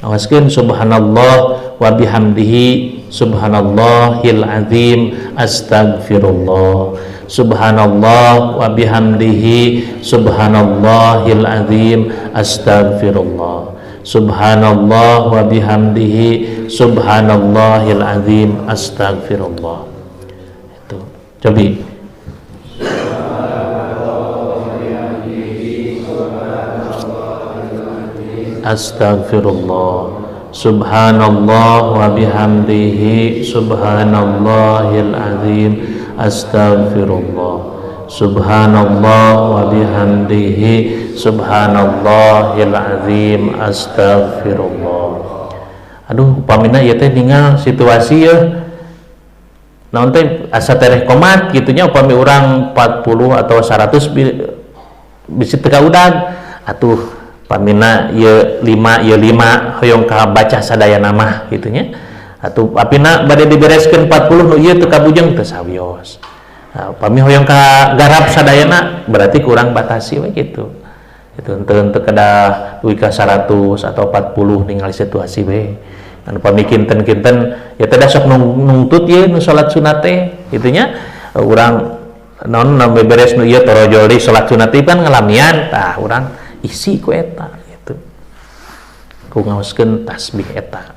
Awaskeun subhanallah wa bihamdihi subhanallahil azim astagfirullah. Subhanallah wa bihamdihi subhanallahil azim astagfirullah. Subhanallah wa bihamdihi subhanallahil azim astagfirullah. Itu. Cobi. Astagfirullah. Subhanallah wa bihamdihi subhanallahil azim astagfirullah. Subhanallah wa bihamdihi subhanallahil azim astagfirullah. Aduh, upamina ieu teh ningal situasi ya naon teh asa tereh komat gitunya, upami urang 40 atau 100 bisi teu kaudag atuh pamina ieu 5 ieu 5 hoyong kabaca sadayana mah gitunya. Atuh apina bade dibereskeun 40 nu ieu teu kabujeng teu sawios. Nah, pami hoyong ka garap sadayana berarti kurang batasi we gitu. Itu henteu kedah dugi ka 100 atau 40 ningali situasi we. Anu pami kinten-kinten ya teh sok nungtut ye nu salat sunat teh kitu nya, urang naon nambe beres nu ieu torojol deui salat sunat teh kan ngalamian, tah urang isi ku eta gitu. Ku ngaoskeun tasbih eta.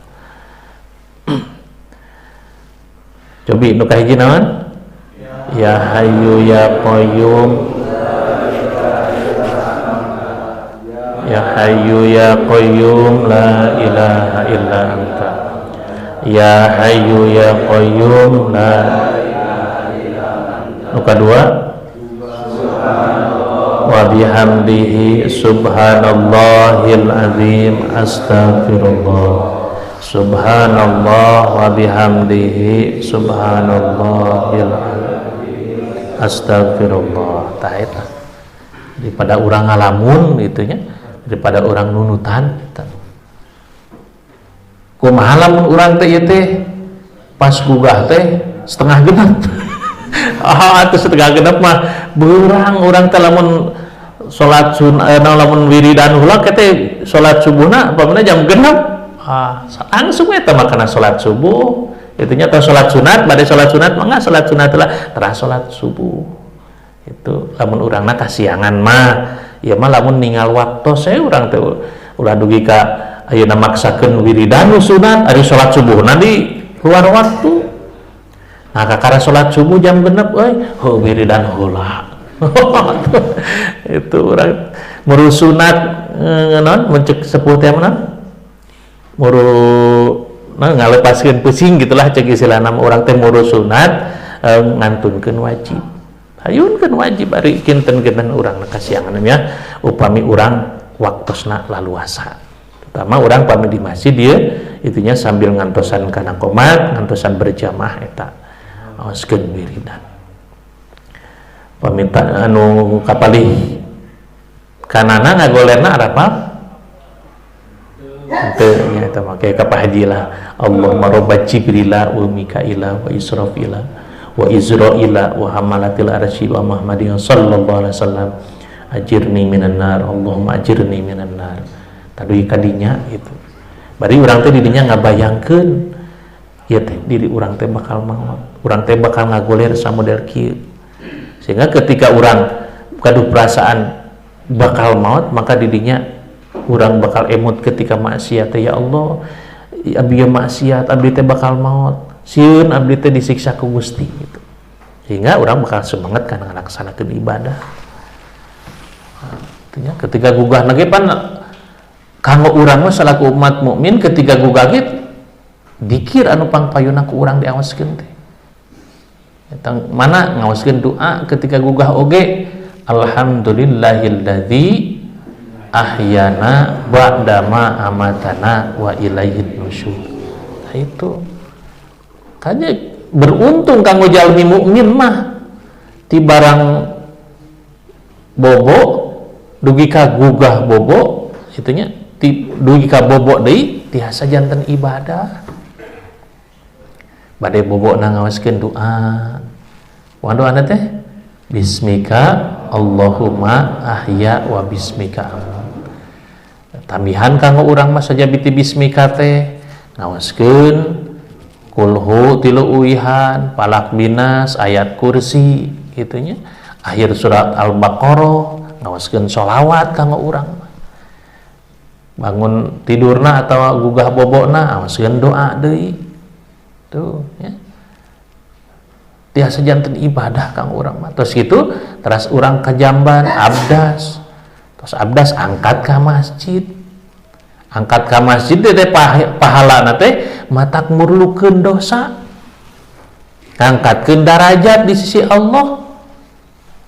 Cobi nu kahiji naon? Ya Hayyu ya Qayyum. Ya Hayyu ya Qayyum la ilaha illa anta. Ya Hayyu ya Qayyum la ilaha illa anta. Nu kadua wa bihamdihi subhanallahil azim astagfirullah. Subhanallah wa bihamdihi subhanallahil azim astagfirullah. Tah eta daripada urang ngalamun gitu nya, daripada urang nunutan eta. Kumaha lamun urang teh ieu teh pas gugah teh setengah genep. Ah, atuh setengah genep mah beurang urang teh lamun salat sunah lamun wiridan heula teh salat subuhna upamana jam genep. Ah, langsung eta mah kana salat subuh. Itunya atau salat sunat, bade salat sunat mangga salat sunat lah, teras salat subuh. Itu lamun urangna kasiangan mah, ieu mah lamun ningal waktu saya urang teh ulah dugi ka ayeuna maksakeun wiridan nu sunat ari salat subuhna di luar waktu. Nah, kakara salat subuh jam genep euy, heuh wiridan heula. Itu urang muru sunat naon mun ceuk sepuh teh naon? Muru nah, ngalepaskeun pusing gitulah cek istilahna urang teh muru sunat ngantunkeun wajib. Hayunkeun wajib ari kinten-kinten urang kasiangan ya upami urang waktosna laluasa. Terutama urang pami di masjid ieu itunya sambil ngantosan kana qomat, ngantosan berjamaah eta. Aoskeun wiridan. Paminta anu kapalih kanana ngagolerna arapal? Henteu nya eta mah ka Pak Haji lah. Allahumma rabba Jibrila wa Mikaila wa Israfila wa Izraila wa hamalatil arsy wa Muhammadin sallallahu alaihi wasallam ajirni minan nar, Allahumma ajirni minan nar. Tadi kadinya gitu. Bari urang teh didinya ngabayangkeun ieu teh diri urang teh bakal maot, urang teh bakal ngagoler samodel kieu. Sehingga ketika urang gaduh perasaan bakal maot, maka didinya urang bakal emut ketika maksiat teh, ya Allah, abdi maksiat, abdi teh bakal maot, sieun abdi teh disiksa ku Gusti gitu. Sehingga urang bakal semangat kana ngalaksanakeun ibadah. Artinya ketika gugah lagi pan kanggo urang mah salaku umat mukmin ketika gugah ge dikir anu pangpayuna ku urang diawaskeun teh. Eta mana ngaoskeun doa ketika gugah oge alhamdulillahilladzi ahyana ba'dama amatana wa ilaihin nusyur. Nah itu kayaknya beruntung kanggo jalmi mukmin mah ti barang bobo dugi ka gugah bobo itunya ti dugi ka bobo deui tiasa janten ibadah. Bade bobo na ngaoskeun doa. Wa doana teh bismika Allahumma ahya wa bismika amut. Tambihan kanggo urang mah saja biti bismika teh ngaoskeun kulhu tilu uihan, palak binas, ayat kursi Gitu nya. Akhir surat Al-Baqarah ngaoskeun sholawat kanggo urang. Bangun tidurna atau gugah bobokna ngaoskeun doa deui. Tuh ya. Tiasa janten ibadah kanggo urang mah. Terus gitu, terus urang ka jamban abdas. Terus abdas angkat ka masjid. Angkat ka masjid teh pahalana teh matak murlukeun dosa. Angkatkeun darajat di sisi Allah.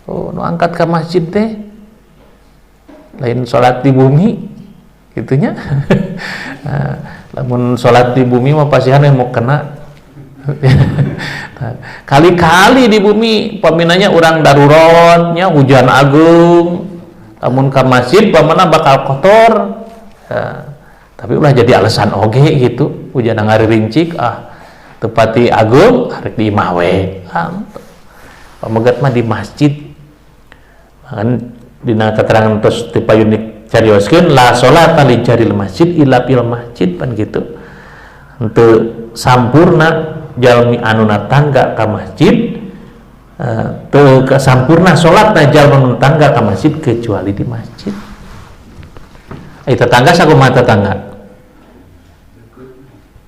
Oh, nu angkat ke masjid teh lain salat di bumi gitunya. Nah, lamun salat di bumi mah pasihan yang mau kena. Nah, kali-kali di bumi paminanya urang daruratnya hujan agung, lamun ke masjid pamana bakal kotor. Nah, tapi ulah jadi alasan oge gitu, hujan ngarincik ah tepati agung arek di imah we. Pamegat mah di masjid. Kan dina keterangan terus tipayun dicarioskeun la sholata li jaril masjid illa fil masjid pan gitu. Henteu sampurna jalmi anu natangga ka masjid, teu sampurna salatna jalma anu natangga ka masjid kecuali di masjid. Tetangga sakumaha tetangga?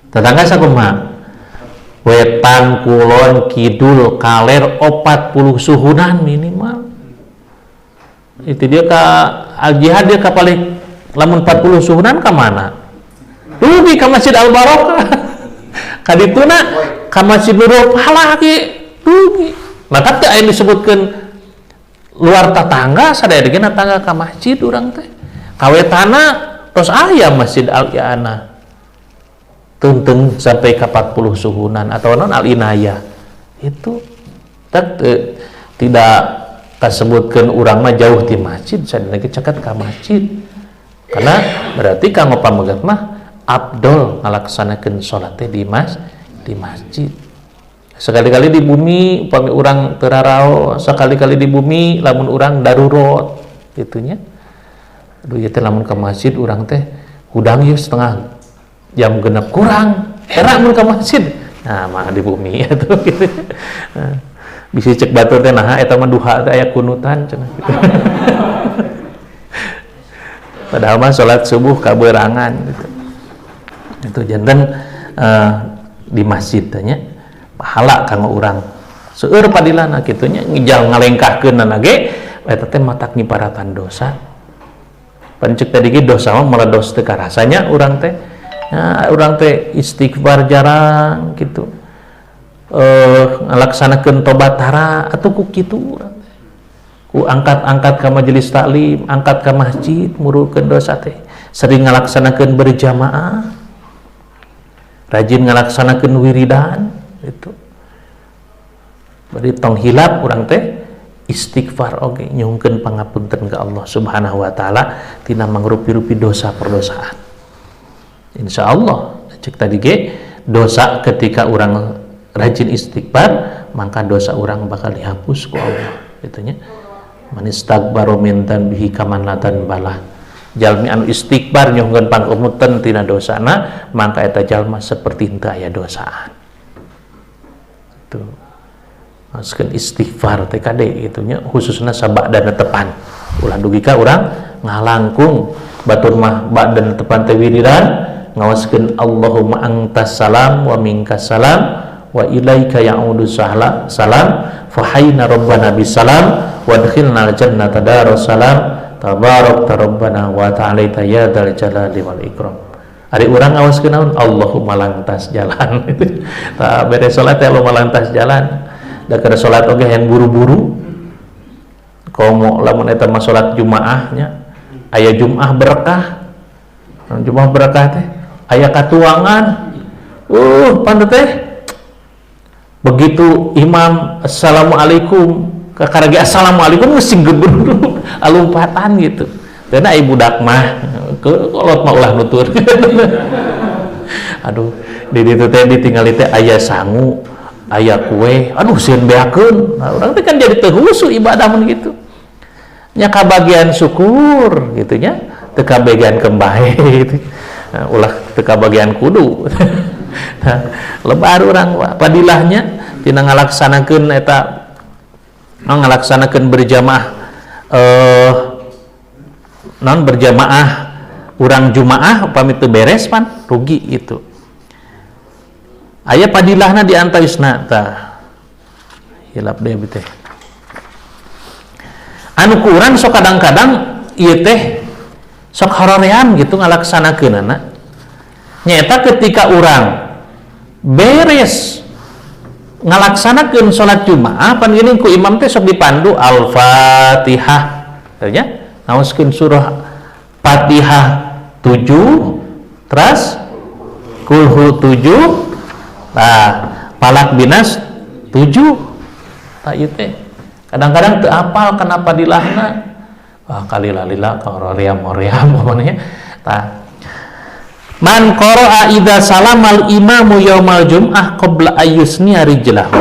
Tetangga sakumaha? Wetan kulon kidul kaler 40 suhunan minimal. Itu dia ka al jihad dia ka paling lamun 40 suhunan ka mana? Dugi ka Masjid Al Barokah. Ka dituna ka Masjid Nurul Falah ge dugi. Maka teu aya disebutkeun luar tetangga sadaya ge tetangga ka masjid urang teh. Kawetana tos aya Masjid Al I'anah. Tunteng sampai ke 40 suhunan atau non Al Inayah. Itu tidak kasebutkeun urang mah jauh ti masjid, sadaya ge caket ka masjid. Karena berarti kanggo pamegat mah abdol ngalaksanakeun salat teh di masjid. Sekali-kali di bumi upami urang teu raraos, sekali-kali di bumi lamun urang darurat gitunya. Aduh ieu teh lamun ka masjid urang teh hudang ieu setengah jam genep kurang, era mun ka masjid. Nah, mah di bumi atuh gitu. Nah, bisi cek batur teh naha eta mah duha teh aya kunutan cenah gitu. Padahal mah salat subuh kaberangan gitu. Itu janten di masjid teh nya pahala kanggo urang. Seueur padilana kitu nya ngijal ngalengkahkeunana ge eta teh matak nyiparatan dosa. Pan ceuk tadi ge dosa mah meledos teu karasanya urang teh. Nah, urang teh istighfar jarang gitu. Ngalaksanakeun tobat tara atuh ku kitu urang teh. Ku angkat-angkat ka majelis taklim, angkat ka masjid murulkeun dosa teh. Sering ngalaksanakeun berjamaah. Rajin ngalaksanakeun wiridan itu. Bari tong hilap urang teh istighfar oge nyungkeun pangapunten ka Allah Subhanahu wa taala tina mangrupi-rupi dosa perdosaan. Insyaallah cek tadi ge dosa ketika urang rajin istighfar maka dosa urang bakal dihapus ku Allah gitu nya. Man istaghfara min dzanbihi kaman la dzanbalah. Jalmi anu istighfar nyungkeun pangapunten tina dosana maka eta jalma seperti henteu aya dosaan. Tuh. Maskeun istighfar teh kade kitu nya khususna sabadana tepan. Ulah dugi ka urang ngalangkung batur mah badan tepan teh wiridan ngawaskeun Allahumma antas salam wa minkas salam wa ilaika ya'udu salam fahayna rabbana bisalam wadkhilna jannata darus salam tabarakta rabbana wa ta'alaita ya dzal jalali wal ikram. Ari urang ngawaskeun naon? Allahumma lantas jalan. Tah beres salat teh Allahumma lantas jalan. Da keur salat oge yang buru-buru. Komo lamun eta mah salat Jumaahnya aya Jumaah berkah. Jumaah berkah teh aya katuangan. Pan teh begitu imam assalamualaikum kakarage assalamualaikum geus gebruk alumpatan gitu. Karena ibu budak mah kolot mah ulah nutur. Aduh, di ditu teh ditinggali teh aya sangu, aya kue, aduh sieun beakeun. Nah, urang teh kan jadi teu khusyuk ibadah mun gitu. Nya kabagian syukur gitu nya, teu kabagian kembahe gitu. Nah, ulah teu kabagian kudu. Nah, lebar urang padilahnya tina ngalaksanakeun eta Ngalaksanakeun berjamaah non berjamaah urang Jumaah upami teu beres pan rugi itu. Aya padilahna di antawisna tah. Hilap deui teh. Anu ku urang sok kadang-kadang ieu teh sok horoream gitu ngalaksanakeunana. Nyaeta ketika urang beres ngalaksanakeun salat Jumaah pan geuning ku imam teh sok dipandu Al-Fatihah. Nya ngaoskeun surah Fatihah 7, terus Kulhu 7, nah Falak Binas 7. Tah ieu teh kadang-kadang teu apal kana padilahna. Wah, kalila-lila kahoream-hoream pokoknya. Tah, man qara'a idza salamal imamu yaumal jum'ah qabla ayyusniya rijlahu,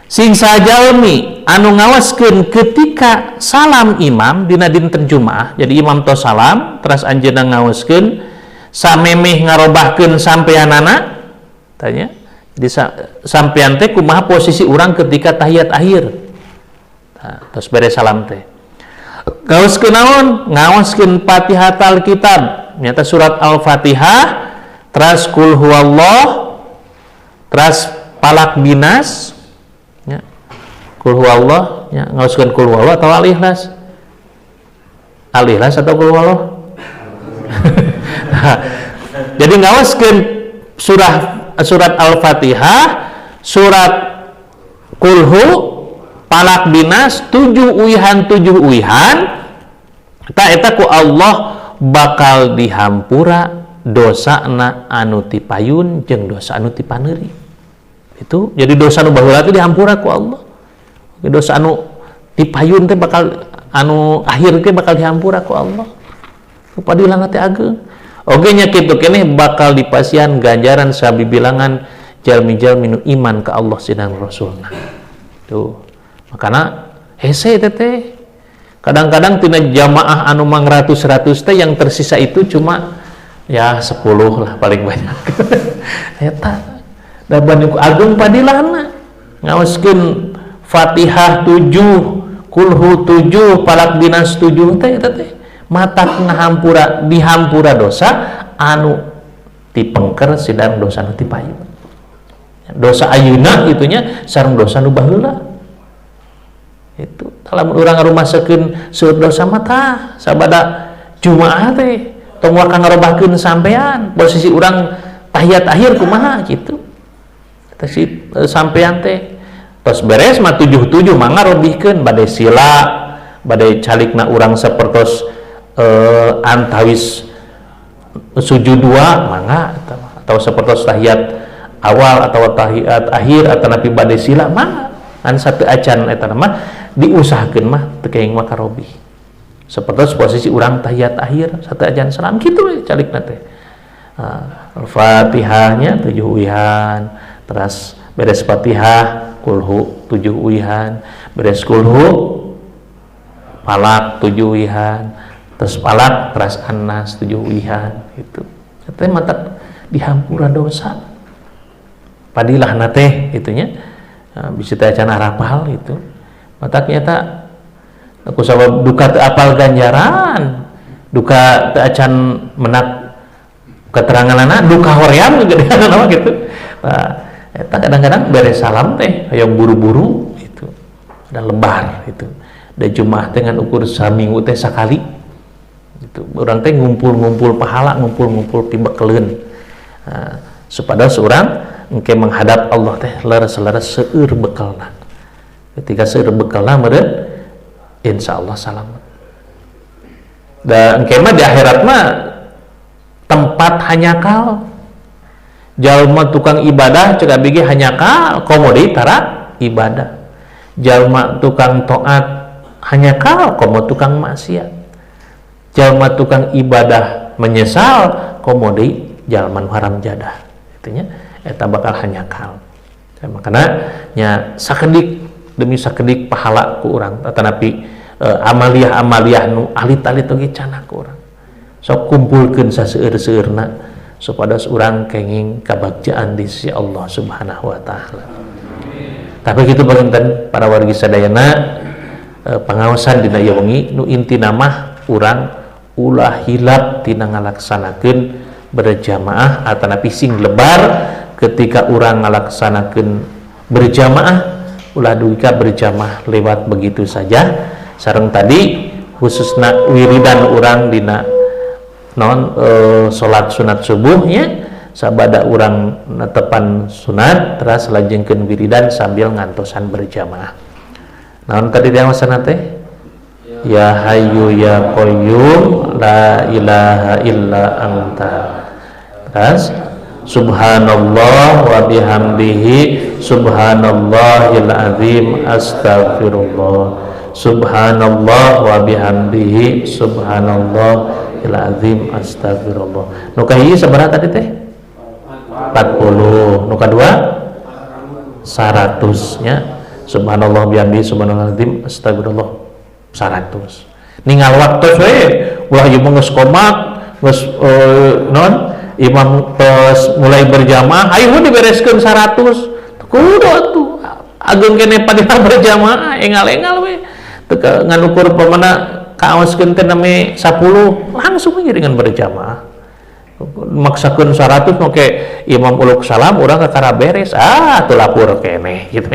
sing sajalmi anu ngawaskeun ketika salam imam dina dinten Jumaah. Jadi imam tos salam terus anjeunna ngawaskeun samemeh ngarobahkeun sampeanana. Tanya jadi sampean teh kumaha posisi urang ketika tahiyat akhir. Nah, terus beres salam teh ngawaskeun naon? Ngawaskeun Fatihatal Kitab, nyata surat Al-Fatihah, terus kul huwallah, terus Falak Binas ya. Kul huwallah ya, ngaoskeun kul huwallah atau Al-Ikhlas? Al-Ikhlas atau kul huwallah? Jadi ngaoskeun surat Al-Fatihah, surat kulhu, Falak Binas 7 uihan, 7 uihan. Tak eta ku Allah bakal dihampura dosana anu tipayun jeung dosa anu tipaneuri. Itu jadi dosa anu baheula teh dihampura ku Allah. Dosa anu tipayun teh bakal, anu akhir teh bakal dihampura ku Allah. Padilana teh ageung. Oge nya kitu keneh bakal dipasihan ganjaran sabibilangan jalmi-jalmi nu iman ka Allah sinang Rasulna. Tuh. Makana hese teh kadang-kadang tina jamaah anu mangratus-ratus teh yang tersisa itu cuma ya 10 lah paling banyak. Eta da banding agung padilahna ngaoskeun Fatihah 7, Kulhu 7, Falak Binas 7 teh eta teh matak ngahampura, dihampura dosa anu tipengker sidang dosa anu tipayu. Dosa ayeuna itunya sareng dosa nu baheula. Itu kalau urang ngarumasakeun seueur dosa mah tah sabada Jumaah teh tong waka ngarobahkeun sampean posisi urang tahiyat akhir kumaha gitu. Tah si sampean teh tos beres mah 7-7 mangga robihkeun bade sila, bade calikna urang sapertos antawis sujud 2 mangga, atau sapertos tahiyat awal atau tahiyat akhir atau napi bade sila mangga. Ngan satu acan eta mah diusahakeun mah teu kenging mah karobi. Sapertos posisi urang tahiyat akhir satu acan salam kitu we calikna teh. Al-Fatihahnya 7 uihan, terus beres Fatihah kulhu 7 uihan, beres kulhu Falak 7 uihan, terus Falak terus An-Nas 7 uihan gitu. Eta mata dihampura dosa. Padilahna teh itunya. Nah, bisa teh acan arapal itu. Matak nyata aku sabab duka teu apal ganjaran, duka teu acan menak keteranganana, duka hoream gedean nama gitu. Nah, eta kadang-kadang beres salam teh hayang buru-buru itu. Ada lebar itu. Da Jumaah teh ngan ukur saminggu teh sakali. Gitu. Urang teh ngumpul-ngumpul pahala, ngumpul-ngumpul pibekeleun. Nah, supados urang engke menghadap Allah teh leres-leres seueur bekalna. Ketika seueur bekalna meureun insyaallah salamet. Da engke mah di akhirat mah tempat hanjakal. Jalma tukang ibadah cek abdi ge hanjakal komo deui tara ibadah. Jalma tukang taat hanjakal komo tukang maksiat. Jalma tukang ibadah menyesal komo deui jalma nu haram jadah. Itunya eta bakal hanjakal. Ya, makana nya sakedik demi sakedik pahala ku urang tetapi amaliah-amaliah nu alit-alit oge canah ku urang. Sok kumpulkeun saseueur-seueurna supados urang kenging kabagjaan di sisi Allah Subhanahu wa taala. Tapi kitu panginten para wargi sadayana, pangaosan dina ieu wengi nu intina mah urang ulah hilap tina ngalaksanakeun berjamaah atanapi sing lebar ketika urang ngalaksanakeun berjamaah, ulah dugi ka berjamaah lewat begitu saja. Sareng tadi khususna wiridan urang dina non salat sunat subuhnya, sabada urang netepan sunat terus lajengkeun wiridan sambil ngantosan berjamaah. Naon tadi diawasan teh? Ya Hayyu ya Qayyum la ilaha illa anta. Terus subhanallah wa bihamdihi subhanallahil azim astagfirullah. Subhanallah wa bihamdihi subhanallahil azim astagfirullah. Nu kahiji sabaraha tadi teh? 40. Nu kadua 100 nya. Subhanallah bihamdihi subhanallahil azim astagfirullah 100. Ningal waktu we, ulah ieu mah geus komat, geus non imam tos mulai berjamaah, ayo dibereskeun 100. Kudu atuh ageung keneh padina berjamaah, engal-engal we. Teu ngan ukur pamana kaoskeun teh nami 10 langsung aja dengan berjamaah. Maksakeun 100 make imam uluk salam urang kakara beres, ah teu lapur keneh gitu.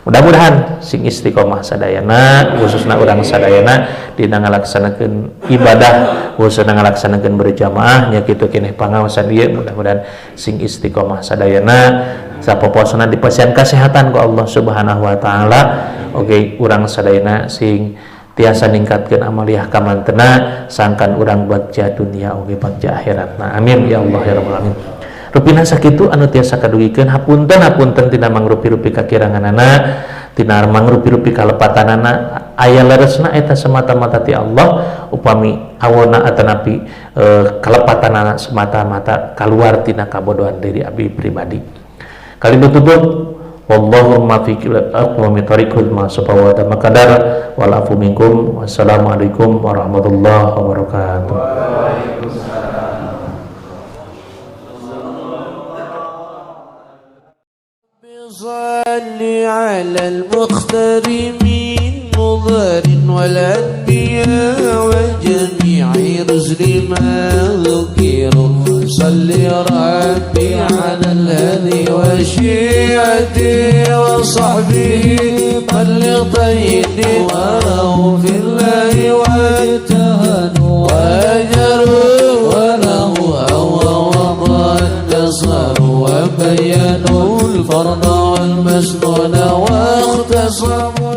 Mudah-mudahan sing istiqomah sadayana, khususna urang sadayana dina ngalaksanakeun ibadah, khususna ngalaksanakeun berjamaah nya kitu keneh pangaosan ieu, mudah-mudahan sing istiqomah sadayana, sapoposna dipasihan kesehatan ku Allah Subhanahu wa taala. Oke, urang sadayana sing tiasa ningkatkeun amaliyah kamantena sangkan urang bagja dunia oge bagja akhiratna. Amin ya Allah ya rabbal alamin. Rupina sakitu anu tiasa kadugikeun, hapunten hapunten tina mangrupi-rupi kakiranganana, tina mangrupi-rupi kalepatanana. Aya leresna eta semata-mata ti Allah, upami awona atanapi kalepatanana semata-mata kaluar tina kabodohan diri abdi pribadi. Kali tutup, wallahu muwaffiq ila aqwamit thariq ma subhanahu wa ta'ala makadar wal afu minkum. Wassalamualaikum warahmatullahi wabarakatuh. صل على المختار من مضر والأنبياء وجميع رسل ما ذكروا. صل ربي على الهدي وشيعته وصحبه طيب وله في الله واجتهدوا واجروا وله هوى وقد نصروا وبينوا الفرض والمسنون واختصموا.